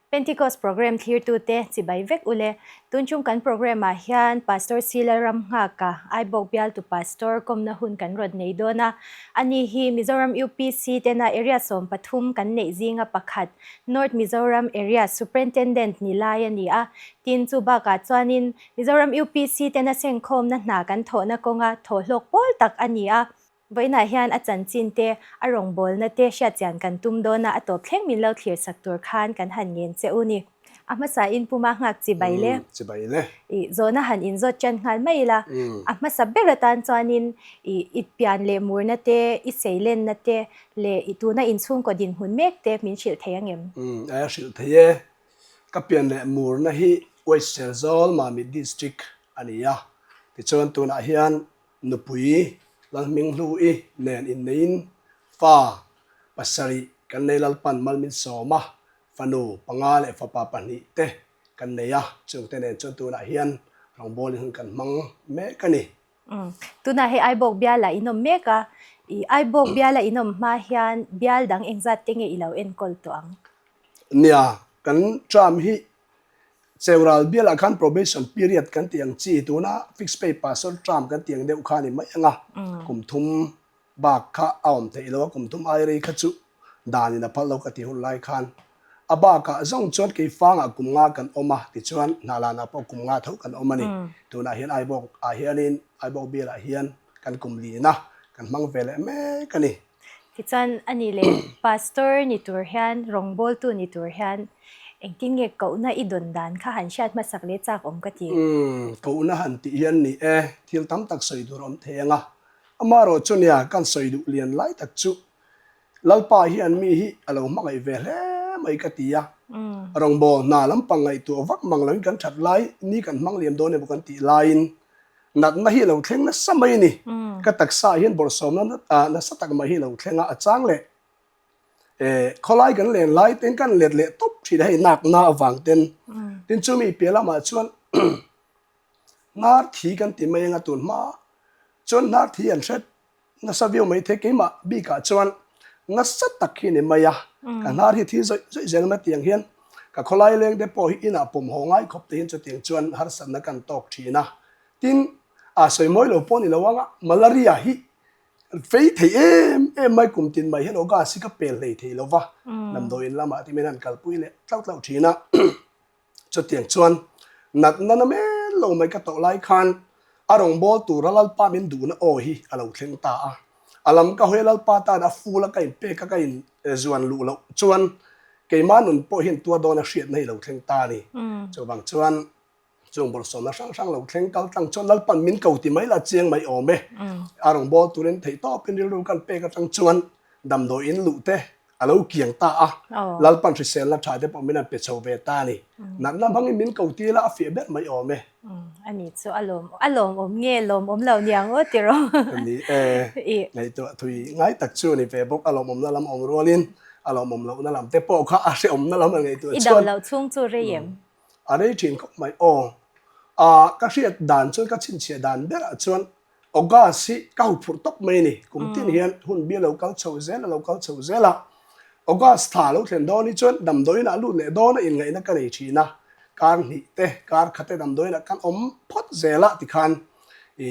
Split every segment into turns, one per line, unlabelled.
Pentecost Programme thlirtute chibai vek ule. Tun chung kan programme ah hian Pastor C Lalramnghaka, Aibawk bialtu Pastor kawmna hun kan rawn nei dawn a. Ani hi Mizoram UPC tena Area 13 kan neih zinga pakhat, North Mizoram Area Superintendent ni lai a ni a. Tin, chu bakah chuanin Mizoram UPC tena sengkhawmna hna kan thawhna kawnga thawhhlawk pawl tak a ni a. Vawiinah hian a chanchin te, a rawngbawlna te hriatchian kan tum dawn a, a tawp thleng min lo thlir sak tur khan kan han ngen che u ni. A hmasa in puma nghak chibai le.
Chibai le.
I zawhna han inzawt ṭan nghal mai ila. A hmasa ber atan chuanin i i pian leh murna te, i seilenna te leh i tuna inchhungkaw dinhmun mek te min hrilh thei angem?
A hrilh thei e. Ka pian leh murna hi West Serzawl Mamit District a ni a. Tichuan tunah hian Nupui Lalhminghlu-i nen inneiin fa pasarih kan nei Lalpan mal min sawm a, fanu panga leh fapa pahnih te kan nei a, chungte nen chuan tunah hian rawngbawlin hun kan hmang mek a ni.
Tunah hei Aibawk bialah in awm mek a, i Aibawk biala in awm hma hian bial dang engzat te nge i lo enkawl tawh ang?
Nia, kan term hi Cheural bialah khan probation period kan tih ang chi, tuna fixed pay pastor term kan tih ang deuh kha a ni mai ang a, kum thum bak kha a awm theih lo a, kum thum ai rei kha chu danin a phal lo ka ti hun lai khan. A bakah zawng chuan keifangah kum nga kan awm a, tichuan Hnahlanah pawh kum nga tho kan awm a ni. Tunah hian Aibawk ah hianin Aibawk bialah hian kan kum lina kan hmang ve leh mek a ni.
Tichuan a ni leh Pastor ni tur hian, rawngbawltu ni tur hian engtin nge kohna i dawn dan kha han hriat hmasak leh chak awm ka ti.
Umm, kohna han tih hian ni e, thil tam tak sawi tur a awm thei ang a. Amaherawh chu nia, kan sawi duh lian lai tak chu Lalpa hian mi hi a lo hmangaih ve hle mai ka ti a. Rawngbâwl hna lampang ngaihtuah vak mang loin kan that lai ni kan hmang liam dawn emaw kan tih laiin Natna hi a lo thleng nasa mai a ni. Ka taksa ah hian bawrhsawmna nasa tak mai hi a lo thleng a, a chang leh khawlai kan len lai ten kan let leh tawp thin a hei nakna avang ten. Tin chumi piah lamah chuan hnar thi kan ti mai anga tun hma chuan hnar thi an hre Nasa viau mai thei keimah bikah chuan nasa tak hi ni mai a, ka hnar hi thi zawih zawih zel mai tiang hian ka khawlai leng te pawh hi inah pawm haw ngai khawp te hian chutiang chuan harsatna kan tawk thin a. Tin, a sawi mawi lo pawh ni lo anga malaria hi fei thei em em mai kum tin mai hian August hi ka pel hlei thei lo va, damdawiin lamah te min han kalpui leh tlauh tlauh thin a. Chutiang chuan natna na mel lo mai ka tawh lai khan a rawngbâwl tura Lalpa min duhna aw hi a lo thleng ta a. A lam ka hawi a Lalpa tan a ful a ka inpek a ka inzuan luh loh chuan keimah nun pawh hian tuar dawn a hriatna hi lo thleng ta a ni. Chuvang chuan chung bawlhsawmna hrang hrang lo thleng kal tlang chuan Lalpan min ko ti mai la chiang mai awm e. A rawngbâwl turin theihtawpin rilru kan pek atang chuan damdawiin luh te a lo kiang ta a, Lalpan hriselna tha te pawh min han pe chho ve ta a ni. Natna hmangin min ko tir a, a fiah ber mai awm e.
A ni chu a lawm a lawmawm nge lawmawm lo niang aw tiraw?
Ni e, ngaihtuah thui ngai tak chu a ni ve bawk, a lawmawmna lam awm rualin a lawmawm lohna lam te pawh kha a hrehawmna lam a ngaihtuah
chuan. I dam loh chhung chu rei em?
A rei thin khawp mai aw. A ka hriat dan chuan ka chhinchhiah dan berah chuan August hi ka huphurh tawp mai a ni. Kum tin hian hun bi a lo kal chho zel a lo kal chho zel a. August thla a lo thlen dawn hi chuan damdawiin ah lut leh dawn a inngaihna ka nei thin a. Kar hnih te, kar khat te damdawiin ah kan awm phawt zel a tikhan i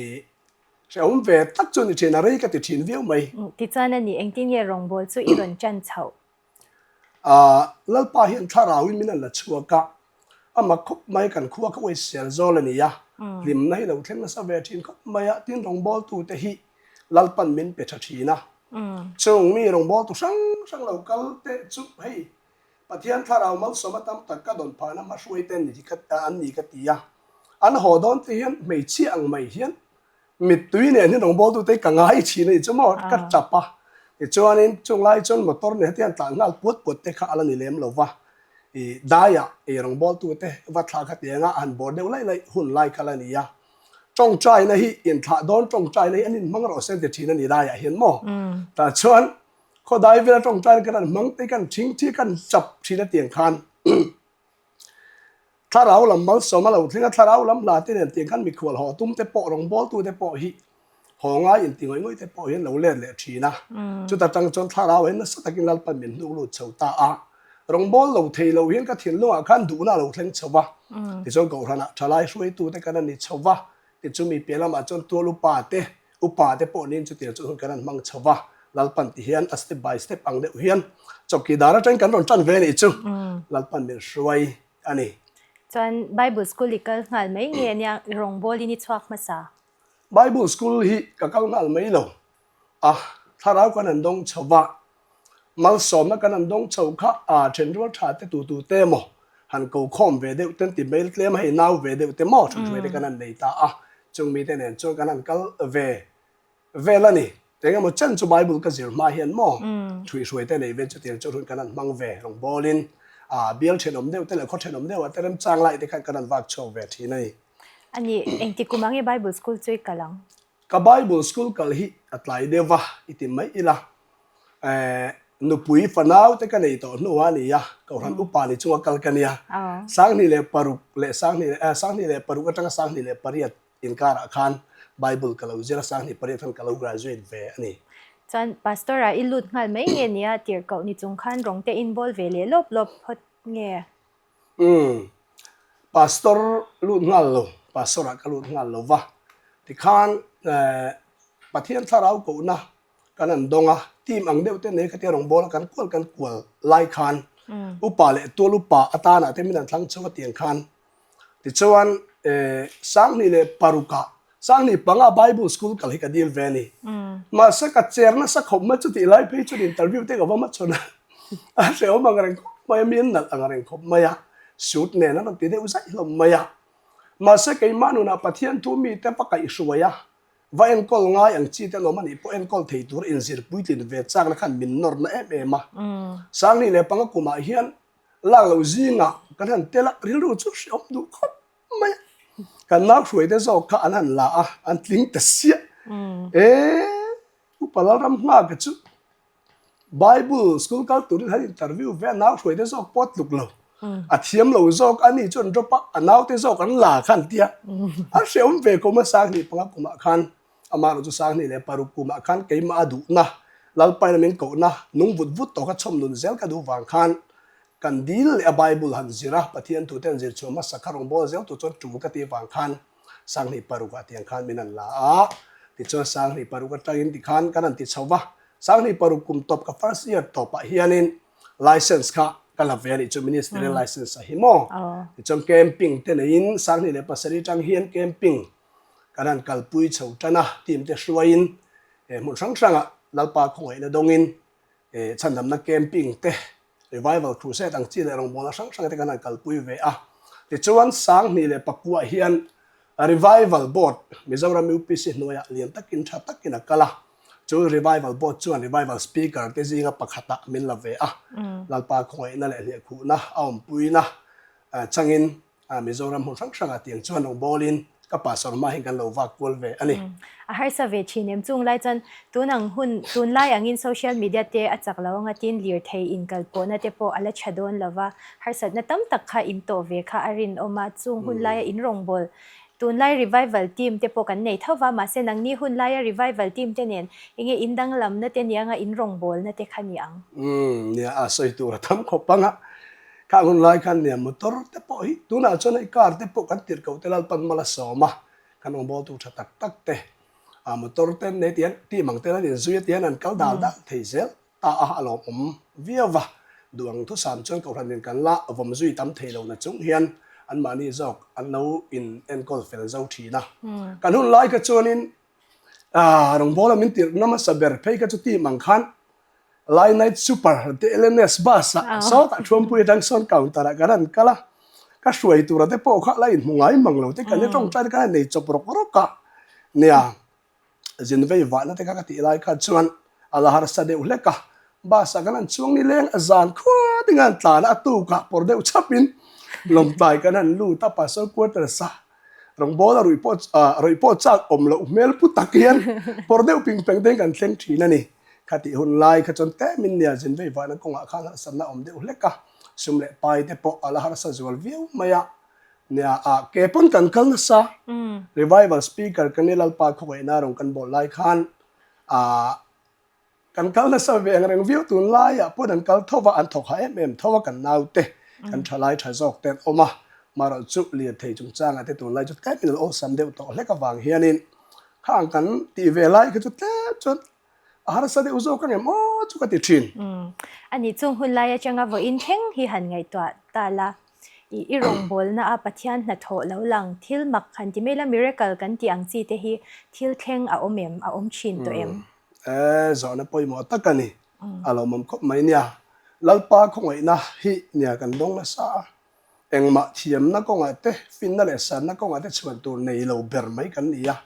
hrehawm ve tak chu a ni thin a, rei ka ti thin viau mai.
Tichuan a ni, engtin nge rawngbawl chu i rawn ṭan chhoh?
Lalpa hian thlarauin min an la chhuak a, a mak khawp mai kan khua kha uaisel zawl a ni a, hlimna hi lo thleng nasa ve thin khawp mai a, tin rawngbawltute hi Lalpan min pe tha thin a, chung mi rawngbawltu hrang hrang lo kal te chu hei Pathian thlarau malsawma tam tak ka dawn phahna hmahruai te an ni ka ti a, an haw dawn te hian hmeichhia ang mai hian Mittui nen hian rawngbawltute hi ka ngai thin a ni chu maw, ka tap a. Tichuanin chung lai chuan motor nen hetiang tlan nghal puat puat te kha a la ni lem lo va. Ih daiah ih rawngbawltute va thla kha tianga han bawr deuh laih laih hun lai kha la ni a. Tawngtaina hi inthlah dawn tawngtaina hi an inhmang rawh se an ti thin a ni daiah hian maw. Tah chuan khawdai vela tawngtaina kan han hmang te kan thing thi kan chap thin a tiang khan. Thlarau lam malsawm a lo thleng a, thlarau lam hla te nen tiang khan mikhual haw tum te pawh, rawngbawltu te pawh hi haw ngai inti ngawih ngawih te pawh hian lo let leh thin a. Chuta tang chuan thlarau hian nasa takin Lalpan min hnuk lut chho ta a. Rawngbâwl lo thei lo hian ka thinlungah khan duhna a lo thleng chho va. Tichuan Kohhranah thalai hruaitute kan an ni chho va, tichu mi piah lamah chuan tual upa te, upa te pawh niin chutiang chu hun kan han hmang chho va. Lalpan ti hian a step by step ang deuh hian chawkidar atangin kan rawn tan ve a nih chu. Lalpan min hruai a ni.
Chuan Bible School i kal nghal mai nge nia i rawngbawlin i chhuak hmasa?
Bible School hi ka kal nghal mai lo a, thlarau kan han dawng chho va, malsawmna kan han dawng chho kha a thenrual tha te tu tu te maw han ko khawm ve deuh ten ti mail tlem a hei nau ve deuh te maw thutthluai te kan han nei ta a, chung mite nen chuan kan han kal ve vel a ni. Engemaw chen chu Bible ka zir hma hian maw thuihhruai te nei ve chutiang chu hun kan han hmang ve rawngbawlin a bial thenawm deuh te leh khaw thenawm deuhah te remchang lai te khan kan han vak chhuak ve thin a ni.
A ni, engti kum ang i Bible school chu i kal ang?
Ka Bible school kal hi a tlai deuh va i ti mai ila. Eh, nupui fanau te ka nei tawh hnu a nia, Kohhran upa ni chunga kal ka nia. 2006 leh sanghnih eh 2006 atanga 2008 inkarah khan Bible ka lo zir a, 2008 khan ka lo graduate ve a ni.
Chuan Pastor ah i lut nghal mai nge nia, tirhkoh ni chung khan rawng te inbawl ve leh lawp lawp phawt nge?
Umm, Pastor lut nghal lo, Pastor ah ka lut nghal lo va, tikhan eh Pathian thlarau kohna kan han dawng a, team ang deuh te nei khatia rawngbâwl a kan kual kan kual lai khan upa leh tual upa atanah te min han thlang chho a tiang khan tichuan eh 2006 ah 2005 Bible school kal hi ka dil ve a ni. Mahse ka cher nasa khawp mai chutih lai phei chuan interview te ka va hmachhawn a, a hrehawm ang reng khawp mai a, mi an nalh ang reng khawp mai a, suit nen a rawn ti deuh zaih hlawm mai a. Mahse keimah nunah Pathian thu mite va kaihhruai a, va enkawl ngai ang chi te an awm a nih pawh enkawl thei tur inzir puitlin ve chakna khan min nawrna em em a. 2005 kumah hian lak loh zingah kan han tel a, rilru chu hrehawm duh khawp mai a. Kan nau hruai te zawk kha an han la a, an tling ta siah. E, Upa Lalram Nghaka chu Bible school kal turin han interview ve a, nau hruai te zawk pawh a tluk lo. A thiam lo zawk a ni chu an drop a, a nau te zawk an la kha an tia. A hrehawm ve kum a 2005 kumah khan amaherawh chu 2006 kumah khan keimah a duhna, Lalpaina min kohna, nung vut vut tawh kha chhawm nun zel ka duh vang khan Kan dil leh a Bible han zir a, Pathian tute an zir chhuah hmasa kha rawngbâwl zel tur chuan ṭul ka tih avang khan 2006 ah tiang khan min han la a, tichuan 2006 aṭangin tikhan kan han ti chho va, 2006 kum tawp ka first year tawpah hianin license kha ka la ve a nih chu ministerial license a hi maw, tichuan camping te neiin 2007 aṭang hian camping kan han kalpui chho ṭan a, team te hruaiin hmun hrang hrangah Lalpa khawngaihna dawngin chhandamna camping te Revival Crusade ang chi leh rawngbawlna hrang hrang te kan han kalpui ve a. Tichuan 2009 hian Revival Board Mizoram UPC hnuaiah lian takin tha takin a kal a. Chu Revival Board chuan Revival Speaker te zinga pakhatah min la ve a. Lalpa khawngaihna leh hliahkhuhna a awmpuina changin Mizoram hmun hrang hrangah tiang chuan rawngbawlin ka pastor hma hian kan lo vak kual ve a ni.
A harsa ve thin em? Chung lai chuan tun ang hun, tunlai angin social media te a chak lo anga tin lirthei inkalpawhna te pawh a la tha dawn lo va, harsatna tam tak kha in tawh ve kha a rinawm a, chung hun laia in rawngbâwl tunlai revival team te pawh kan nei tho va, mahse nangni hun laia revival team te nen enge in danglamna te nia anga in rawngbâwlna te kha ni ang?
Umm, nia a sawi tur a tam khawp ang a. Khang hun lai khan nia motor te pawh hi tunah chuan hei car te pawh kan tirhkoh te Lalpan mal a sawm a, kan rawngbawltu tha tak tak te ah motor te an nei tihian team ang ten an inzui a tihian an kal dal dal thei zel ta a, a lawmawm viau va. Duh ang thusam chuan kohhran in kan la vawm zui tam thei lo na chung hian anmahni zawk an lo in enkawl fel zo thin a. Kan hun lai kha chuanin ah rawngbawla min tirhna hmasa ber phei kha chu team ang khan Lai Night Super te LNS bus ah sawtah Thuampui atang sawn counter ah kan han kal a, ka hruai tura te pawh kha la inhmu ngai mang lo te kan i tawngtai te khan a nei chawp rawk rawk a, nia zin vei vahna te kha ka tih lai kha chuan a la harsa deuh hlek a, bus ah kan han chuang ni leng a zan khua ding a han tlan a, a tukah pawr deuh chhap in lawmtlai kan han lut a Pastor quarters ah rawngbawla ruih pawh ah ruih pawh chak awm loh hmel pu tak hian pawr deuh ping peng te hian kan thleng thin a ni. Kha tih hun lai kha chuan tlemin nia zin vei vahna kawngah khan harsatna awm deuh hlek a, sum leh pai te pawh a la harsa zual viau mai a. Nia ah ke pawn kan kal nasa, revival speaker ka ni Lalpa khawngaihna rawn kan bawl lai khan ah. Kan kal nasa ve ang reng viau tunlaiah pawh an kal tho va, an thawk ha em em tho a kan naute, kan thalai tha zawk te an awm a. Marawh chu lirthei chungchangah te tunlai chu tlemin an awlsam deuh tawh hlek avang hianin khang kan tih ve lai kha chu tlem chuan a harsa deuh zawk ang em aw chu ka ti thin.
A nih chung hun lai atanga vawiin thleng hi han ngaihtuah ta la, i i rawngbawlna a Pathian hnathawh lo lang thil mak han ti mai la miracle kan tih ang chi te hi thil thleng a awm em, a awm thin tawh em?
E, zawhna pawimawh tak a ni. A lawmawm khawp mai nia. Lalpa khawngaihna hi nia kan dawng nasa a. Engmah thiamna kawngah te, finna leh sanna kawngah te chhuan tur nei lo ber mai kan ni a.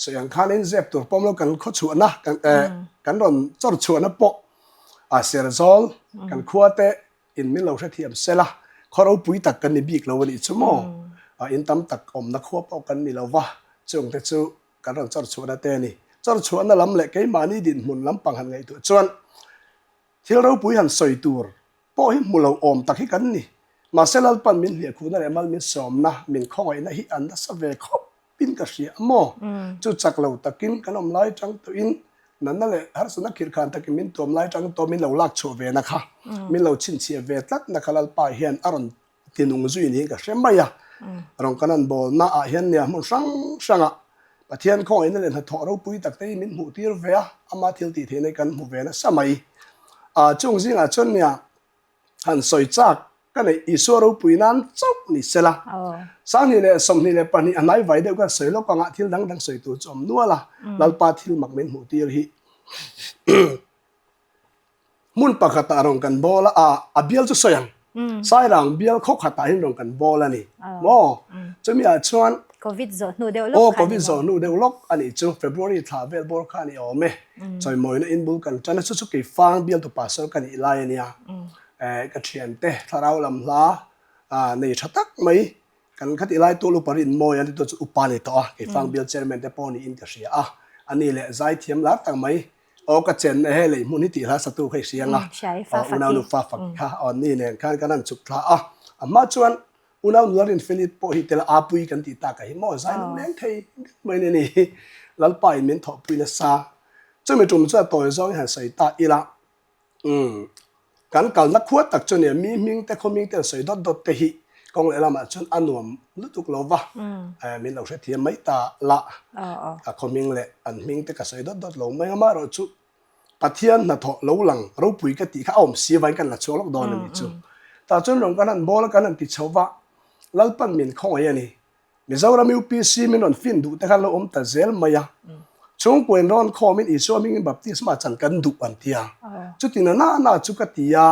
Sawi ang khanin zep tur pawm lo kan khaw chhuahna, kan kan rawn chawr chhuahna pawh a Serzawl kan khua te in min lo hrethiam sel a, khaw ropui tak kan ni bik lo a nih chu maw? In tam tak awmna khua pawh kan ni lo va, chung te chu kan rawn chawr chhuahna te a ni. Chawr chhuahna lam leh keimahni dinhmun lampang han ngaihtuah chuan thil ropui han sawi tur pawh hi hmu lo awm tak hi kan ni. Mahse Lalpan min hliahkhuhna leh mal min sawmna, min khawngaihna hi an nasa ve khawp in ka hria a maw? Chu chak lo takin kan awm lai tang tawhin natna leh harsatna khirhkhan takin min tuam lai tang tawh min lo lak chhuah ve na kha, min lo chhinchhiah ve tlat na kha Lalpa hian a rawn tinung zui niin ka hre mai a. Rawn kan an bawlna ah hian nia hmun hrang hrangah Pathian khawngaihna leh hnathawh ropui tak te hi min hmuh tir ve a, ama thil tih theihna hi kan hmu ve nasa mai. Ah chung zingah chuan nia han sawi chak ka neih Isua ropui nan chauh ni sela. 2022 a hnaivai deuh khan sawi lawk anga thil dang dang sawi tur chu awm nual a, Lalpa thil mak min hmuh tir hi. Hmun pakhatah rawn kan bawl a, a bial chu sawi ang. Sairang bial khaw khatah hian rawn kan bawl a ni maw? Chumi ah chuan
Covid zawh hnu deuh lawk kha a ni maw?
Aw, Covid zawh hnu deuh lawk a nih chu. February thla vel bawr kha a ni awm e. Chawimawina in bul kan tan a, chu chu kei fang bialtu pastor ka nih lai a nia. Ka thiante thlarau lam hla nei tha tak mai kan khatih lai tual upa rin mawi a ni tawh chu upa a ni tawh a, kei fang bial chairman te pawh niin ka hria a. A ni leh zaithiam lar tak mai Aw ka chenna he lei hmun hi tih hla satu kha i hria ang a, aw unau nu fa fak kha aw ni nen khan kan han chuk thla a, a hma chuan unau nula rin Philip pawh hi tel a pui kan tih tak a hi maw zai lung leng thei deuh mai a ni Lalpa in min thawhpui nasa chumi tum chu a tawi zawng in han sawi ta ila umm Kan kalna khua tak chu nia mi hming te khaw hming te an sawi dawt dawt te hi kawng leh lamah chuan a nuam lutuk lo va, min lo hrethiam mai ta la, a khaw hming leh an hming te ka sawi dawt dawt lo mai ang amaherawh chu Pathian hnathawh lo lang ropui ka tih kha a awm si avangin kan la chhuak lawk dawn a nih chu. Tah chuan rawn kan han bawl a kan han ti chho va, Lalpan min khawngaih a ni. Mizoram UPC min rawn fin duh te khan lo awm ta zel mai a. Chhungkua in rawn khawmin Isua hmingin baptisma chan kan duh an ti a. Chuti na na na chu ka ti a,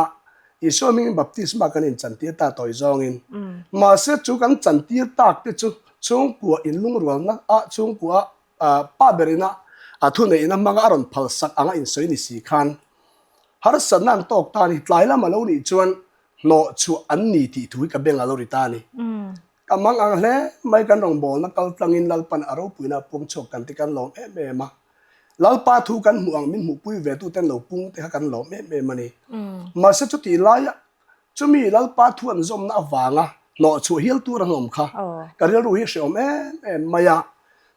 Isua hmingin baptisma kan inchantir ta tawi zawngin. Mahse chu kan chantir tak te chu chhungkua in lungrualna ah chhungkua pa berina a thuneihna hmanga a rawn phalsak anga insawi ni si khan harsatna an tawk ta a ni. Tlai lama lo nih chuan hnawh chhuah an ni tih thu hi ka beng a lo ri ta a ni. Ka mang ang hle mai kan rawngbawlna kal tlangin Lalpan a ropuina a pung chhuak kan ti kan lawm em em a. Lalpa thu kan hmuh ang min hmuhpui ve tuten lo pung te kha kan lawm em em a ni. Mahse chutih laia chumi Lalpa thu an zawmna avanga hnawh chhuah hial tur an awm kha ka rilru hi hreawm em em mai a.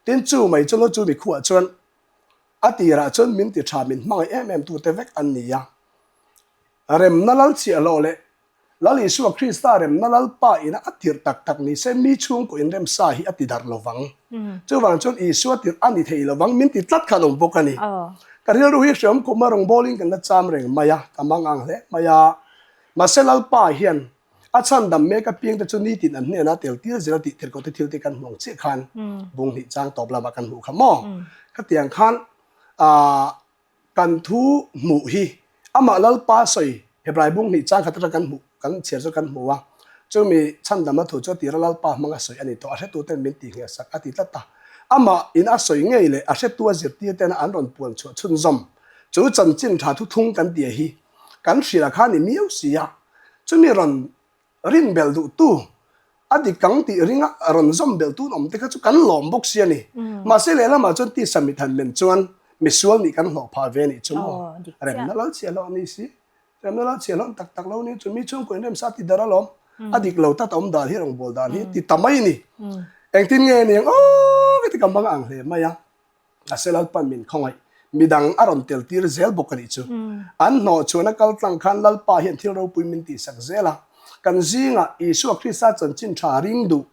Tin chu mai chu chu mi khuah chuan a tirah chuan min ti tha min hmangaih em em tute vek an ni a. Remna lal chiahloh leh Lal Isua Krista remna Lalpa ina a tirh tak tak ni se mi chhungkaw inremsa hi a ti darh lo vang. Chuvang chuan Isua tirh a ni thei lo vang min ti tlat khan awm bawk a ni. Ka rilru hi hreawm khum a rawngbawlin kan la cham reng mai a, ka mang ang hle mai a. Mahse Lalpa hian a chhandam mek apiang te chu nitin an hnenah tel tir zel a tih tirhkoh te thil te kan hmu ang chiah khan bung hnih chang tawp lamah kan hmuh kha maw? Khatiang khan aah Kan thu hmuh hi amah Lalpa sawi Hebrai bung hnih chang khat atang kan hmuh kan chhiar chu kan hmu a, chumi chhandamna thu chu a tira Lalpa hmanga sawi a ni tawh, a hretu ten min tih nghehsak a ti tlat a. Amah in a sawi ngei leh a hretu a zirtir tena an rawn puan chhuah chhunzawm chu chanchin tha thuthung kan tia hi kan hrilh a kha ni miau si a, chumi rawn Rin belh duhtu, a dik ang tih ringa rawn zawm belh tun awm te kha chu kan lawm bawk si a ni. Mahse lehlamah chuan tisa mit han men chuan misual nih kan hlawh phah ve a nih chu maw? Remna lal chhiah hlawh a ni si. Remna lal chhiah hlawh tak tak lo ni chu mi chhungkaw in remsa ti dar alawm. A dik lo tlat a awm dan hi rawngbâwl dan hi ti ta mai a ni. Engtin nge ni ang aw ka ti ka hmang ang hle mai a. Mahse Lalpan min khawngaih. Midang a rawn tel tir zel bawk a nih chu. An hnawh chhuahna kal tlang khan Lalpa hian thil ropui min tihsak zel a. Kan zingah Isua Krista chanchin tha ring duh,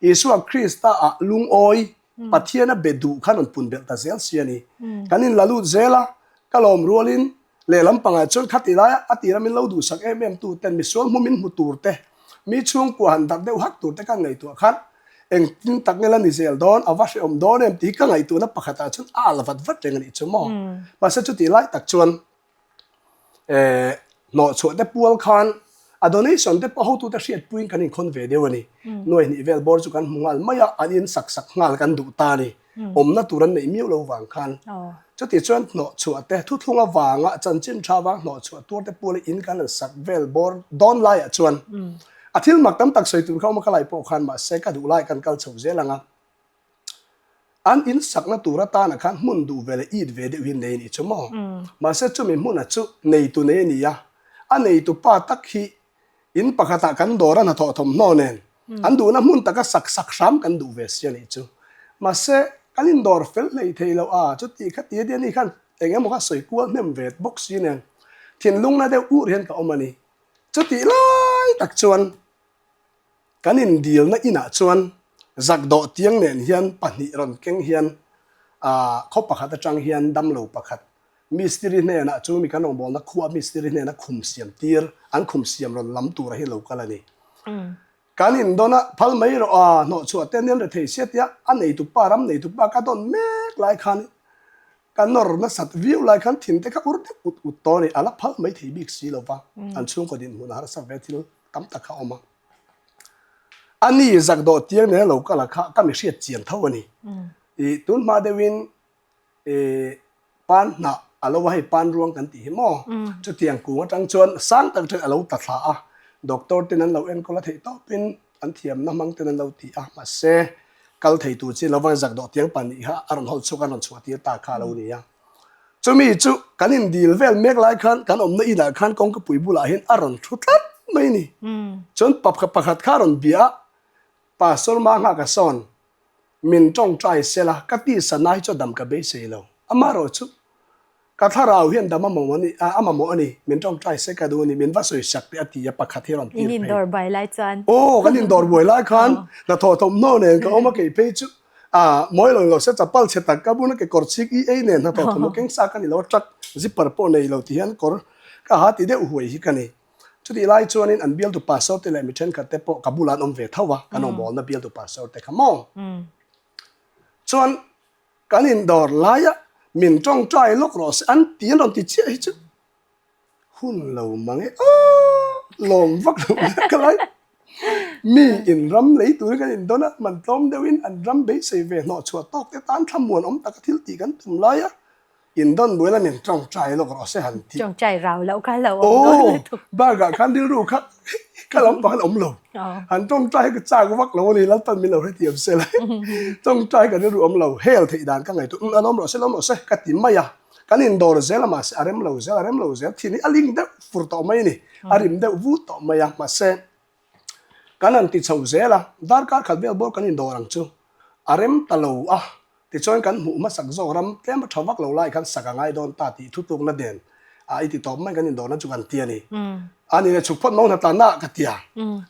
Isua Krista ah lungawi, Pathian a be duh khan rawn pun belh ta zel si a ni. Kan inla lut zel a, ka lawm rualin lehlam pangah chuan khati laia a tira min lo duhsak em em tu ten misual hmu min hmu tur te, mi chhungkua han darh deuh hak tur te kan ngaihtuah khan engtin tak nge la ni zel dawn, a va hrehawm dawn em tih hi ka ngaihtuahna pakhatah chuan a al vat vat reng a nih chu maw. Mahse chutih lai tak chuan eh hnawhchhuah te pual khan a donation te pawh hotute hriatpuiin kan inkhawn ve deuh a ni. Nuai hnih vel bawr chu kan hmu nghal mai a, an in sak sak nghal kan duh ta a ni. Awmna tur an neih miau lo vang khan. Chutih chuan hnawhchhuah te thuthlung avanga chanchin tha avang hnawhchhuah tur te puala in kan han sak vel bawr dawn laiah chuan a thil mak tam tak sawi tur kha awm a ka lai pawh khan mahse ka duh lai kan kal chho zel ang a. An in sakna tur atana khan hmun duh ve leh it ve deuh hi nei a nih chu maw? Mahse chumi hmuna chu neitu nei a ni a, a neitu pa tak hi in pakhatah kan dawr a hnathawh thawmhnaw nen an duhna hmun taka sak sak hram kan duh ve si a nih chu. Mahse kan indawr fel hlei thei lo a, chuti kha ti a nia ni khan eng emaw kha sawi kual hnem ve bawk si nen thinlungna deuh ur hian ka awm a ni. Chutih lai tak chuan Kan indilna inah chuan zakdawh tiang nen hian pahnih rawn keng hian ah khaw pakhat atang hian damlo pakhat mistiri hnenah chu mi kan rawngbawlna khua mistiri hnena khum siam tir an khum siam rawn lam tura hi lo kal a ni. Kan indawn a phal mai rawh a hnawhchhuah te anian rethei sia tia a neitupa ram neitupa ka dawn mek lai khan ka nawr nasat viau lai khan thin te kha ur deuh ut ut tawh a ni a la phal mai thei bik si lova an chhungkaw dinhmun a harsa ve thil tam tak kha a awm a. A ni zak dawh tiang nena lo kal a kha ka mi hriat chian tho a ni. I tun hma deuhin i pan hnah a lo a hei pan ruang kan tih hi maw chutiang kung atang chuan sang tak atangin a lo ta thla a doctor ten an lo enkawl a theih tawpin an thiamna hmang ten an lo ti a mahse kal thei tur chi lova zak dawh tiang pahnih kha a rawn hawl chhuak a rawn chhuah tir ta kha a lo ni a. Chumi chu kan indil vel mek lai khan kan awmna inah khan kawngkapui bulah hian a rawn thu tlat mai a ni. Chuan pakhat kha a rawn bia a, Pastor Manghaka sawn min tawngtai sela ka tisa na hi chu a dam ka beisei lo. Amaherawh chu ka thlarau hian dam a mamawh a ni, a mamawh a ni, min tawngtai se ka duh a ni, min va sawi sak teh a ti a pakhat hi a rawn tir
In
phei.
indawr buai lai chuan.
Aw, kan indawr buai lai khan hnathawh thawmhnaw nen ka awm a kei phei chu. A mawi lo lo se chapal chhe tak ka bun a kekawr chhik i ei nen hnathawh thawmhnaw keng sa ka ni lo a truck zipper pawh nei lo ti hian kawr ka ha ti deuh huai hi ka ni. Chutih lai chuanin an bialtu pastor te leh mi thenkhat te pawh ka bulah an awm ve tho a, kan awmawlna bialtu pastor te kha maw. Chuan kan indawr laia min tawngtai lawk rawh se an ti an rawn ti chiah hi chu Hun lo mang e aw lawm vak lo nia ka lai. Mi in ram lei turin kan indawn a, man tlawm deuhin an ram beisei ve hnawh chhuah tawk te tan thlamuan awm taka thil tih kan tum lai a, indawn buai la min tawngtai lawk rawh se han tih.
Tawngtai rau loh kha lo awm dawn lutuk.
Aw, bakah khan rilru kha ka lam pang an awm lo. Han tawngtai hi ka chak vak lo a ni, Lalpan min lo hrethiam se lai. Tawngtai ka rilru awm lo, hel theih dan ka ngaihtuah, umm a lawm rawh se, lawm rawh se ka ti mai a. Kan indawr zel a mahse a rem lo zel, a rem lo zel thin hi a ling deuh fur tawh mai a ni, a rim deuh vut tawh mai a, mahse kan han ti chho zel a, darkar khat vel bawr kan indawr ang chu a rem ta lo a, tichuan kan hmuh hmasak zawk ram tlem a tha vak lo lai khan sak a ngai dawn ta tih thutlukna nen a i ti tawp mai kan indawrna chu kan ti a ni. A ni le chhuk phawt mau hna tlanna ah ka ti a,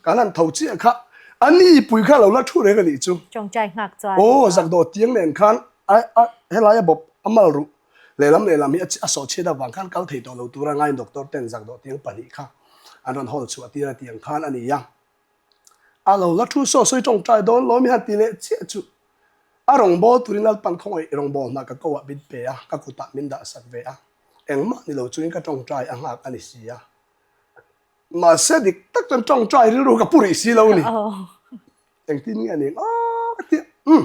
kan han tho chiah kha a ni pui kha lo la thu reng a nih chu.
Tawngtai nghak chuan.
Aw zakdawh tiang nen khan A a helai a bawp a mal ruh lehlam lehlam hi a sawh chhiat avang khan kal thei tawh lo tura ngaiin doctor ten zakdawh tiang pahnih kha an rawn hawl chhuah tir a tih ang khan a ni a. A lo la thu saw sawi tawngtai dawn lo mi han ti leh chiah chu a rawngbâwl turin Lalpan khawngaih rawngbâwl hna ka ko ah min pe a, ka kutah min dah sak ve a, engmah ni lo chungin ka tawngtai a nghak a ni si a. Mahse dik tak chuan tawngtai rilru ka pu rih si lo ni. Engtin nge a ni ang aw ka ti a, umm.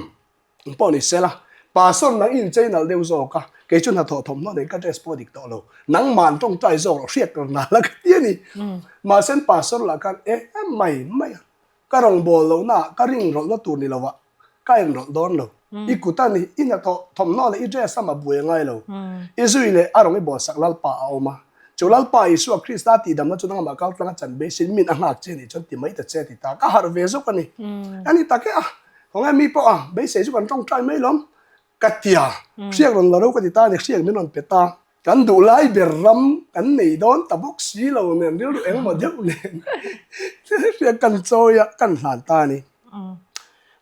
Eng pawh ni sela, Pastor nang i inchei nalh deuh zawk a, kei chu hnathawh thawmhnaw nei ka dress pawh a dik tawh lo, nangman tawngtai zawk rawh hriat tur nal a ka ti a ni. Mahse Pastor lah khan e mai mai a, ka rawngbâwl lohna ah ka ring rawlhna tur ni lovah ka inrawlh dawn lo, i kut a ni, i hnathawh thawmhnaw leh i dress a mah buai a ngai lo, i zui leh a rawng i bawlsak Lalpa a awm a, chu Lalpa Isua Krista tihdamna chu nangmah kaltlanga chan beisin min a nghak che nih chuan ti mai ta che ti ta, ka harh ve zawk a ni. A ni tak e a. Khawnge mi pawh a beisei chu kan tawngtai mai lawm. Ka tia, hriak rawn la ro ka ti ta a ni, hriak min rawn pe ta. Kan duh lai ber ram kan nei dawn ta bawk si lo nen, rilru engemaw deuh nen hriak kan chawi a, kan hlan ta a ni.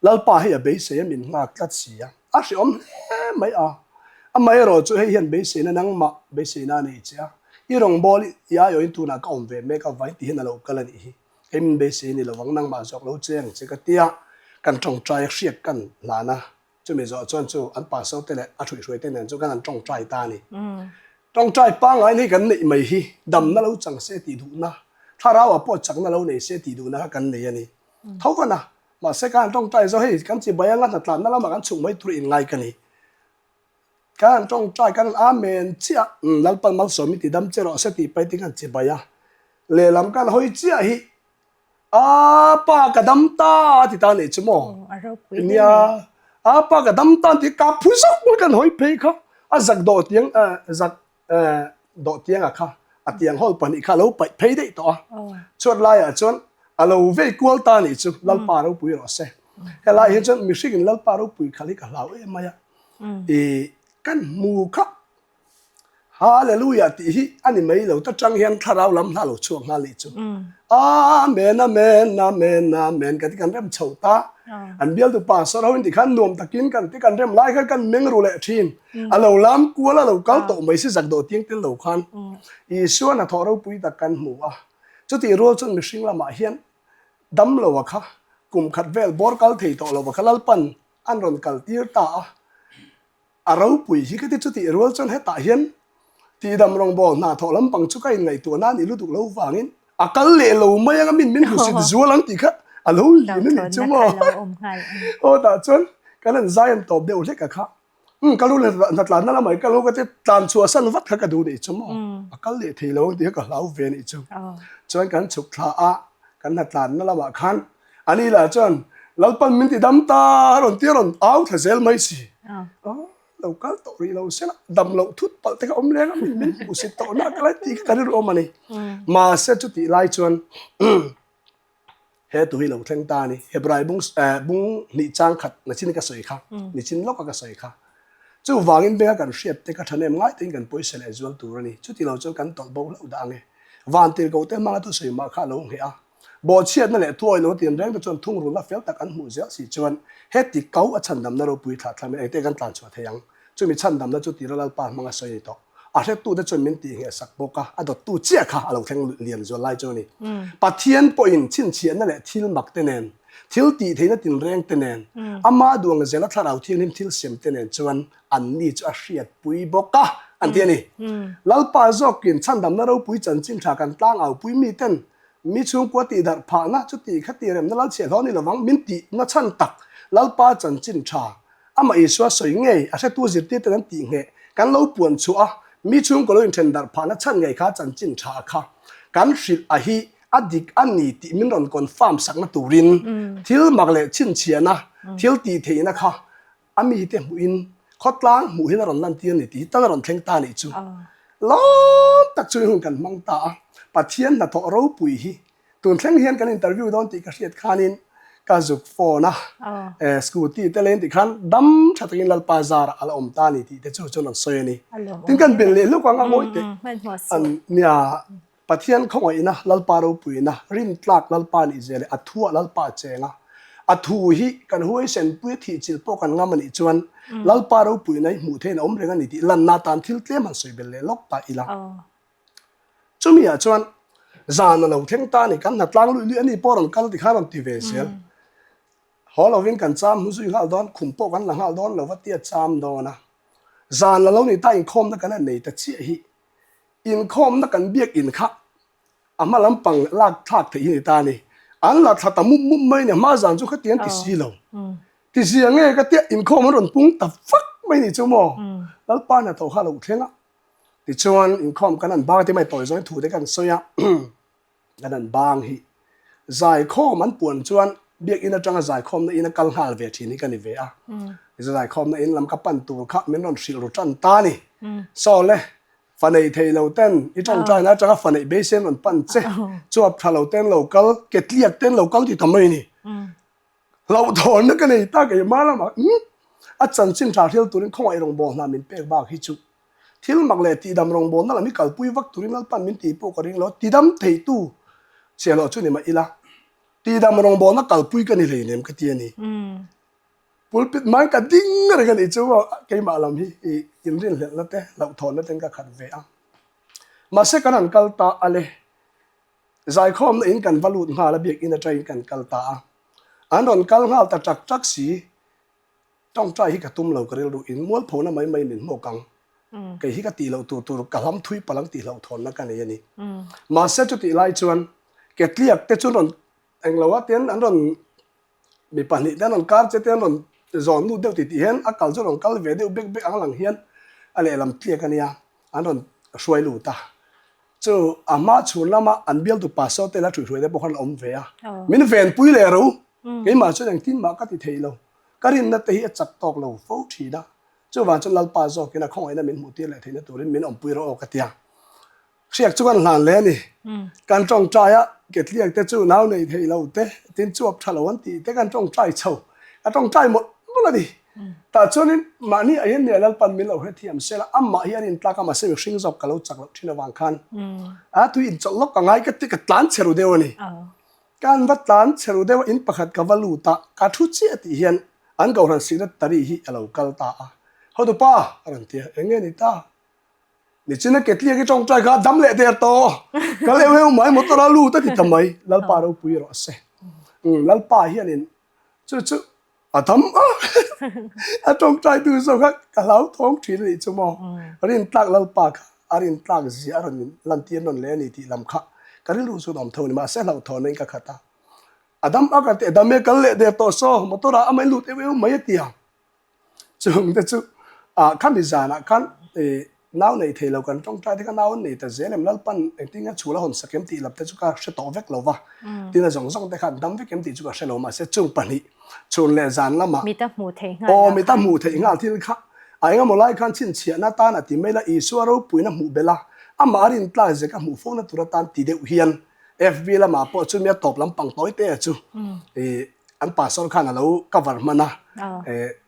Lalpa hei a beisei a min nghak tlat si a, a hreawm hle mai a. Amaherawh chu hei hian beiseina nangmah beiseina a nei che a, i rawngbâwl i aiawhin tunah ka awm ve mek avangin ti hian a lo kal a nih hi. Kei min beisei a ni lovang, nangmah zawk lo che ang che ka tia, kan tawngtai a hriak kan hlan a. Chumi zawh chuan chu an pastor te leh a hruihhruai te nen chu kan han tawngtai ta a ni. Tawngtai pangngai hi kan neih mai hi damna lo chang se tih duhna, thlarauah pawh chakna lo nei se tih duhna kha kan nei a ni. Tho van a, mahse kan han tawngtai zo hei kan chibai anga hnatlanna lamah kan chhuk mai tur inngai ka ni. Kan han tawngtai kan han amen chiah, Lalpan malsawm i ti dam che rawh se tih paih te kan chibai a, lehlam kan hawi chiah hi A pa ka dam ta a ti ta nih chu maw? Nia, a pa ka dam ta an ti ka phu zawk mai kan hawi phei kha a zak dawh tiang zak dawh tianga kha a tiang hawl pahnih kha a lo paih phei daih tawh a. Chhuat laiah chuan a lo vei kual ta nih chu Lalpa ropui rawh se. Helai hi chuan mihringin Lalpa ropui khalh hi ka hlau em mai a. I kan hmu kha Hallelujah tih hi a ni mai lo ta tang hian thlarau lam hla lo chhuak nghal nih chu. Amen amen amen amen ka ti kan rem chho ta. An bialtu pastor ho in ti khan nuam takin kan ti kan rem lai khan kan meng ru leh thin. A lo lam kual a lo kal tawh mai si zak dawh tiang tel lo khan. Isua hnathawh ropui tak kan hmu a. Chutih rual chuan mihring lamah hian dam lo a kha kum khat vel bawr kal thei tawh lo a kha Lalpan an rawn kal tir ta a. A ropui hi ka ti chutih rual chuan hetah hian tihdam rawngbâwl hna thawh lampang chu ka inngaihtuahna a nih lutuk lo vangin a kal leh lo mai anga min min hmusit zual ang tih kha a lo lian a nih chu maw. Aw tah chuan kan han zai an tawp deuh hlek a kha. Umm ka lu hnatlanna lamah hi ka lo ka ti tlan chhuah san vat kha ka duh nih chu maw. A kal leh thei lo ang tih kha ka hlau ve nih chu. Chuan kan chhuk thla a kan hnatlanna lamah khan Ani lah chuan, Lalpan min ti dam ta a rawn ti a rawn au thla zel mai si. Lo kal tawh rih lo se la, dam loh thut palh te kha awm leng a, min min hmuhsit tawh nak lai tih kha ka rilru awm a ni. Mahse chutih lai chuan he tu hi lo thleng ta a ni. Hebrai bung bung hnih chang khat nichin ka sawi kha, nichin lawka ka sawi kha. Chuvangin benga kan hriat te kha thahnem ngai tein kan pawisa leh zual tur a ni. Chuti lo chuan kan tawlh bo hlauh dah ang e. Vantirhkoh te hmanga thusawi mah kha a lo ngheh a. Bawhchhiatna leh thuawi lo tin reng te chuan thungrulna fel tak an hmuh zel si chuan heti kau a chhandamna ropui thlah thlam in engte kan tlan chhuah thei ang? Chumi chhandamna chu tira Lalpa hmanga sawi a ni tawh. A hrettute chuan min tih ngheh sak bawk a, a dawttu chiah kha a lo thleng lian zual lai chu a ni. Pathian pawhin chhinchhiahna leh thil mak te nen, thil tih theihna tinreng te nen, ama duang zela thlarau thianghlim thil siam te nen chuan anni chu a hriatpui bawk a, an ti a ni. Lalpa zawkin chhandamna ropui chanchin tha kan tlangaupui miten Mi chhungkua tih darh phahna chu tih kha tih remna lal chhiah hlawh a ni lovang, min tihna chhan tak Lalpa chanchin tha, amah Isua sawi ngei, a hretu zirtirten an tih ngheh, kan lo puan chhuah a, mi chhungkua lo inthen darh phahna chhan ngei kha chanchin tha kha kan hrilh a hi a dik a ni tih min rawn confirm sakna turin thil mak leh chhinchhiahna, thil tih theihna kha A mite hmuhin khawtlang hmuhin a rawn lantir a ni tih hi tan a rawn thleng ta a nih chu. Lawm tak chuin hun kan hmang ta a, Pathian hnathawh ropui hi tun thleng hian kan interview dawn tih ka hriat khanin ka zuk phone a, scooty te leng tih khan dam tha takin Lalpa zarah a la awm ta a ni tih te chu chuan an sawi a ni. Tin kan bel leh hluk ang a ngawi teh an nia. Pathian khawngaihna, Lalpa ropuina, rintlak Lalpa nih zia leh a thuah Lalpa a cheng a. A thu hi kan huaisen pui a thih chilh pawh kan ngam a nih chuan Lalpa ropuina hi hmuh theihin a awm reng a ni tih lanna atan thil tlem han sawi belh leh lawk ta ila. Chumi ah chuan zan a lo thleng ta a ni, kan hnatlang luih luih a ni pawh rawn kal ti khan rawn ti ve zel. Haw lovin kan cham hnu zui nghal dawn, khum pawh kan la nghal dawn lo va tia cham dawn a. Zan a lo ni ta inkhawmna kan han nei ta chiah hi Inkhawmna kan biak in kha a hma lampang lak thlak theih hi ni ta a ni. An la thla ta mup mup mai a ni, hma zan chu khatiang ti si lo. Ti zia nge ka tia inkhawm an rawn pung ta vak mai ni chu maw? Lalpa hnathawh kha a lo thleng a. Tichuan inkhawm kan han bang te mai tawi zawng thu te kan sawi a. Kan han bang hi zaikhawm an puan chuan biak in atanga zaikhawmna in a kal nghal ve thin hi ka ni ve a. Zaikhawmna in lam ka pan tur kha min rawn hrilh ru tan ta a ni. Saw le, fa nei thei lo ten i tawngtaina atanga fa neih beisei an rawn pan che, chuap tha lo ten lo kal, ke tliak ten lo kal ti ta mai a ni. Hlauhthawnna ka nei ta keimah lamah umm. A chanchin tha hril turin khawngaih rawngbâwl hna min pek bak hi chu thil mak leh tihdam rawngbâwlna lam hi kalpui vak turin Lalpan min tih pawh ka ring lo. Tidam theitu chhiah loh chu ni mah ila, tihdam rawngbâwlna kalpui ka ni hleinem ka ti a ni. Pulpit hmain ka ding reng a nih chu keimah lam hi i inrinhlelhna te hlauhthawnna ten ka khat ve a. Mahse kan han kal ta a le. Zaikhawmna in kan va lut nghal a biakinn atangin kan kal ta a. An rawn kal nghal ta ṭak ṭak si. Tawngtai hi ka tum lo ka rilru in mualphona mai mai min hmawk ang. Kei hi ka tih loh tur tur ka hlam thui palh ang tih hlauhthawnna ka nei a ni. Mahse chutih lai chuan ketliak te chu rawn englo a ten an rawn Mi pahnih te an rawn kar che te an rawn zawn lut deuh titih hian a kal chu a rawn kal ve deuh bek bek ang lang hian a lehlam tliak a nia an rawn hruai lut a. Chu a hma chhun lama an bialtu pastor te la ṭhuihhruai te pawh khan a awm ve a. Min venpui leh ro. Keimah chuan engtin mah ka ti thei lo. Ka rinna te hi a chak tawk lo fo ṭhin a. Chuvang chuan Lalpa zawkin a khawngaihna min hmuh tir leh theihna turin min awmpui rawh aw ka ti a. Hriak chu kan hlan hle a ni. Kan tawngtai a, ketliak te chu nau nei thei lo te, tin chuap tha lo an tih te kan tawngtai chho. Ka tawngtai mawlh mawlh a ni. Tah chuanin mahni ah hian nia Lalpan min lo hrethiam se la, amah hi a rintlak a, mahse mihring zawk ka lo chak loh thin avang khan a tui inchawlh lawk ka ngai ka ti ka tlan chhe ru deuh a ni. Kan va tlan chhe ru deuh a, in pakhat ka va lut a, ka thu chiah tih hian an kohhran secretary hi a lo kal ta a. Hotupa a rawn ti a, eng nge ni ta? Nichina ketliak i tawngtai kha dam leh der tawh. Kal heu heu mai motor a lut a ti ta mai. Lalpa ropui rawh se. Lalpa hianin chu chu a dam a. A tawngtai tu zawk kha ka hlau thawng thin a nih chu maw. Rintlak Lalpa kha a rintlak zia a rawn lantir nawn leh a ni tih lam kha ka rilru chu a awm tho a ni. Mahse hlauhthawn in ka khat a. A dam a ka ti a dam e kal leh der tawh saw motor ah amah in lut eu eu mai a ti ang. Chung te chu ah khami zanah khan ih nau nei thei lo kan tawngtai te kha nau an nei ta zel em Lalpan engtin nge chhul a hawn sak em tih lam te chu ka hre tawh vek lo va tin a zawng zawng te kha an dam vek em tih chu ka hre lo mahse chung pahnih chhun leh zan lamah
Mit a hmuh theih nghal
aw mit a hmuh theih nghal thil kha a engemaw lai khan chhinchhiahna tan a ti mai la Isua ropuina hmuh belh a amah a rintlak zek a hmuh fona tur atan ti deuh hian FB lamah pawh chu nia tawp lampang tawi te chu ih an pastor khan a lo cover hman a,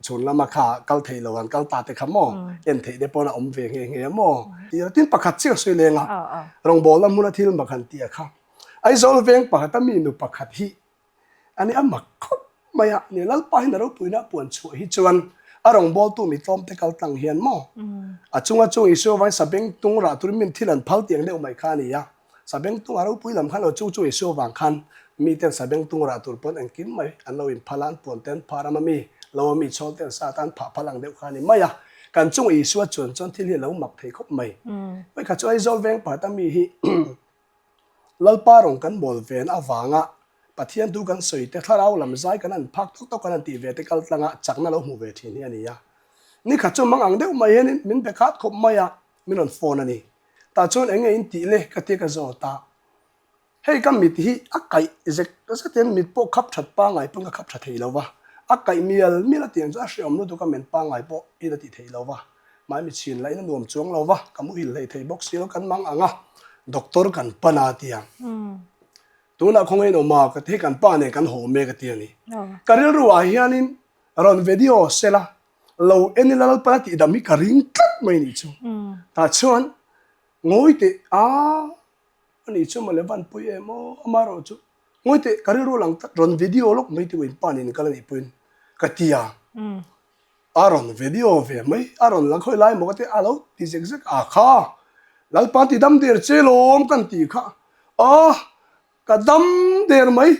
chhun lama kha kal thei lo an kal ta te kha maw en theih te pawn a awm ve nghe nghe a maw tih a tin pakhat chiah sawi leng a rawngbawlna hmuna thil mak han tih a kha Aizawl veng pakhat a mi nu pakhat hi a ni a mak khawp mai a ni Lalpa hian a ropuina a puan chhuah hi chuan a rawngbawltu mi tlawm te kal tlang hian maw a chunga chung Isua vangin sabeng tung rah turin min thil an phal tiang deuh mai kha a ni a. Sabengtung a ropui lam khan lo chu chu Isua vang khan miten sabengtung rah tur pawn engkim mai an lo inphal a, an puan te an phah ram a mi, lo a mi chhawl te an sat a, an phah phal ang deuh kha a ni mai a. Kan chung Isua chuan chuan thil hi a lo mak thei khawp mai. Vawikhat chu Aizawl veng pakhat a mi hi Lalpa rawng kan bawl ven avanga Pathian thu kan sawi te, thlarau lam zai kan han phak tawk tawk kan han tih ve te kal tlanga chakna lo hmu ve thin hi a ni a. Nikhat chu mang ang deuh mai hianin min be khat khawp mai a, min rawn phone a ni. Tah chuan eng nge in tih le ka tia ka zawt a, hei ka mit hi a kaih zek zet hian mit pawh khap that pangngai pawn ka khap tha thei lo va, a kaih mial mial a tiang chu a hreawm lutuk a men pangngai pawh in a ti thei lo va, mahni chhin lahin a nuam chuang lo va, ka muhil hlei thei bawk si lo kan mang ang a, doctor kan pan a tia. Tunah khawngaih in awm a ka ti hei kan pa nen kan haw mek a ti a ni. Ka rilru ah hianin rawn video sela Lo en ila Lalpan a tihdam hi ka ring tlat mai nih chu. Tah chuan ngawi teh a ani chu mawle van pui em aw amaherawh chu ngawi teh ka rilru lang tlat rawn video lawk mai tih in pa nen kal anih pawhin ka ti a. A rawn video ve mai a rawn lang khawi lai maw ka ti a lo ti zek zek a kha Lalpan tidam der che lawm kan tih kha a Ka dam der mai.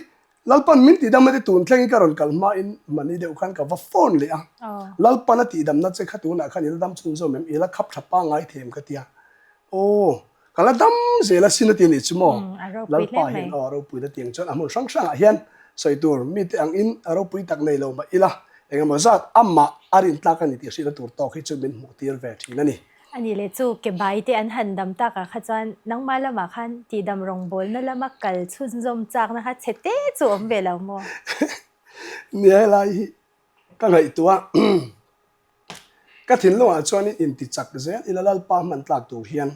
Lalpan min tihdam a ti tun thlengin ka rawn kal hmain mahni deuh khan ka va phone leh a. Lalpan a tihdamna che kha tunah khan i la dam chhunzawm em? I la khap tha pangngai thei em ka ti a. Aw, ka la dam zel asin a ti a nih chu maw? Lalpa hian aw a ropui na tiang chuan a hmun hrang hrangah hian sawi tur mite angin a ropui tak nei lo mah ila engemaw zat amah a rintlak a ni tih hriatna tur tawk hi chu min hmuh tir ve thin a ni.
A nih leh chu ke bai te an han dam takah kha chuan nangmah lamah khan tihdam rawngbawlna lama kal chhunzawm chakna kha chhe te chu awm ve lo maw?
Nia helai hi ka ngaihtuah a, ka thinlungah chuanin inti chak zel ila Lalpa hman tlak tur hian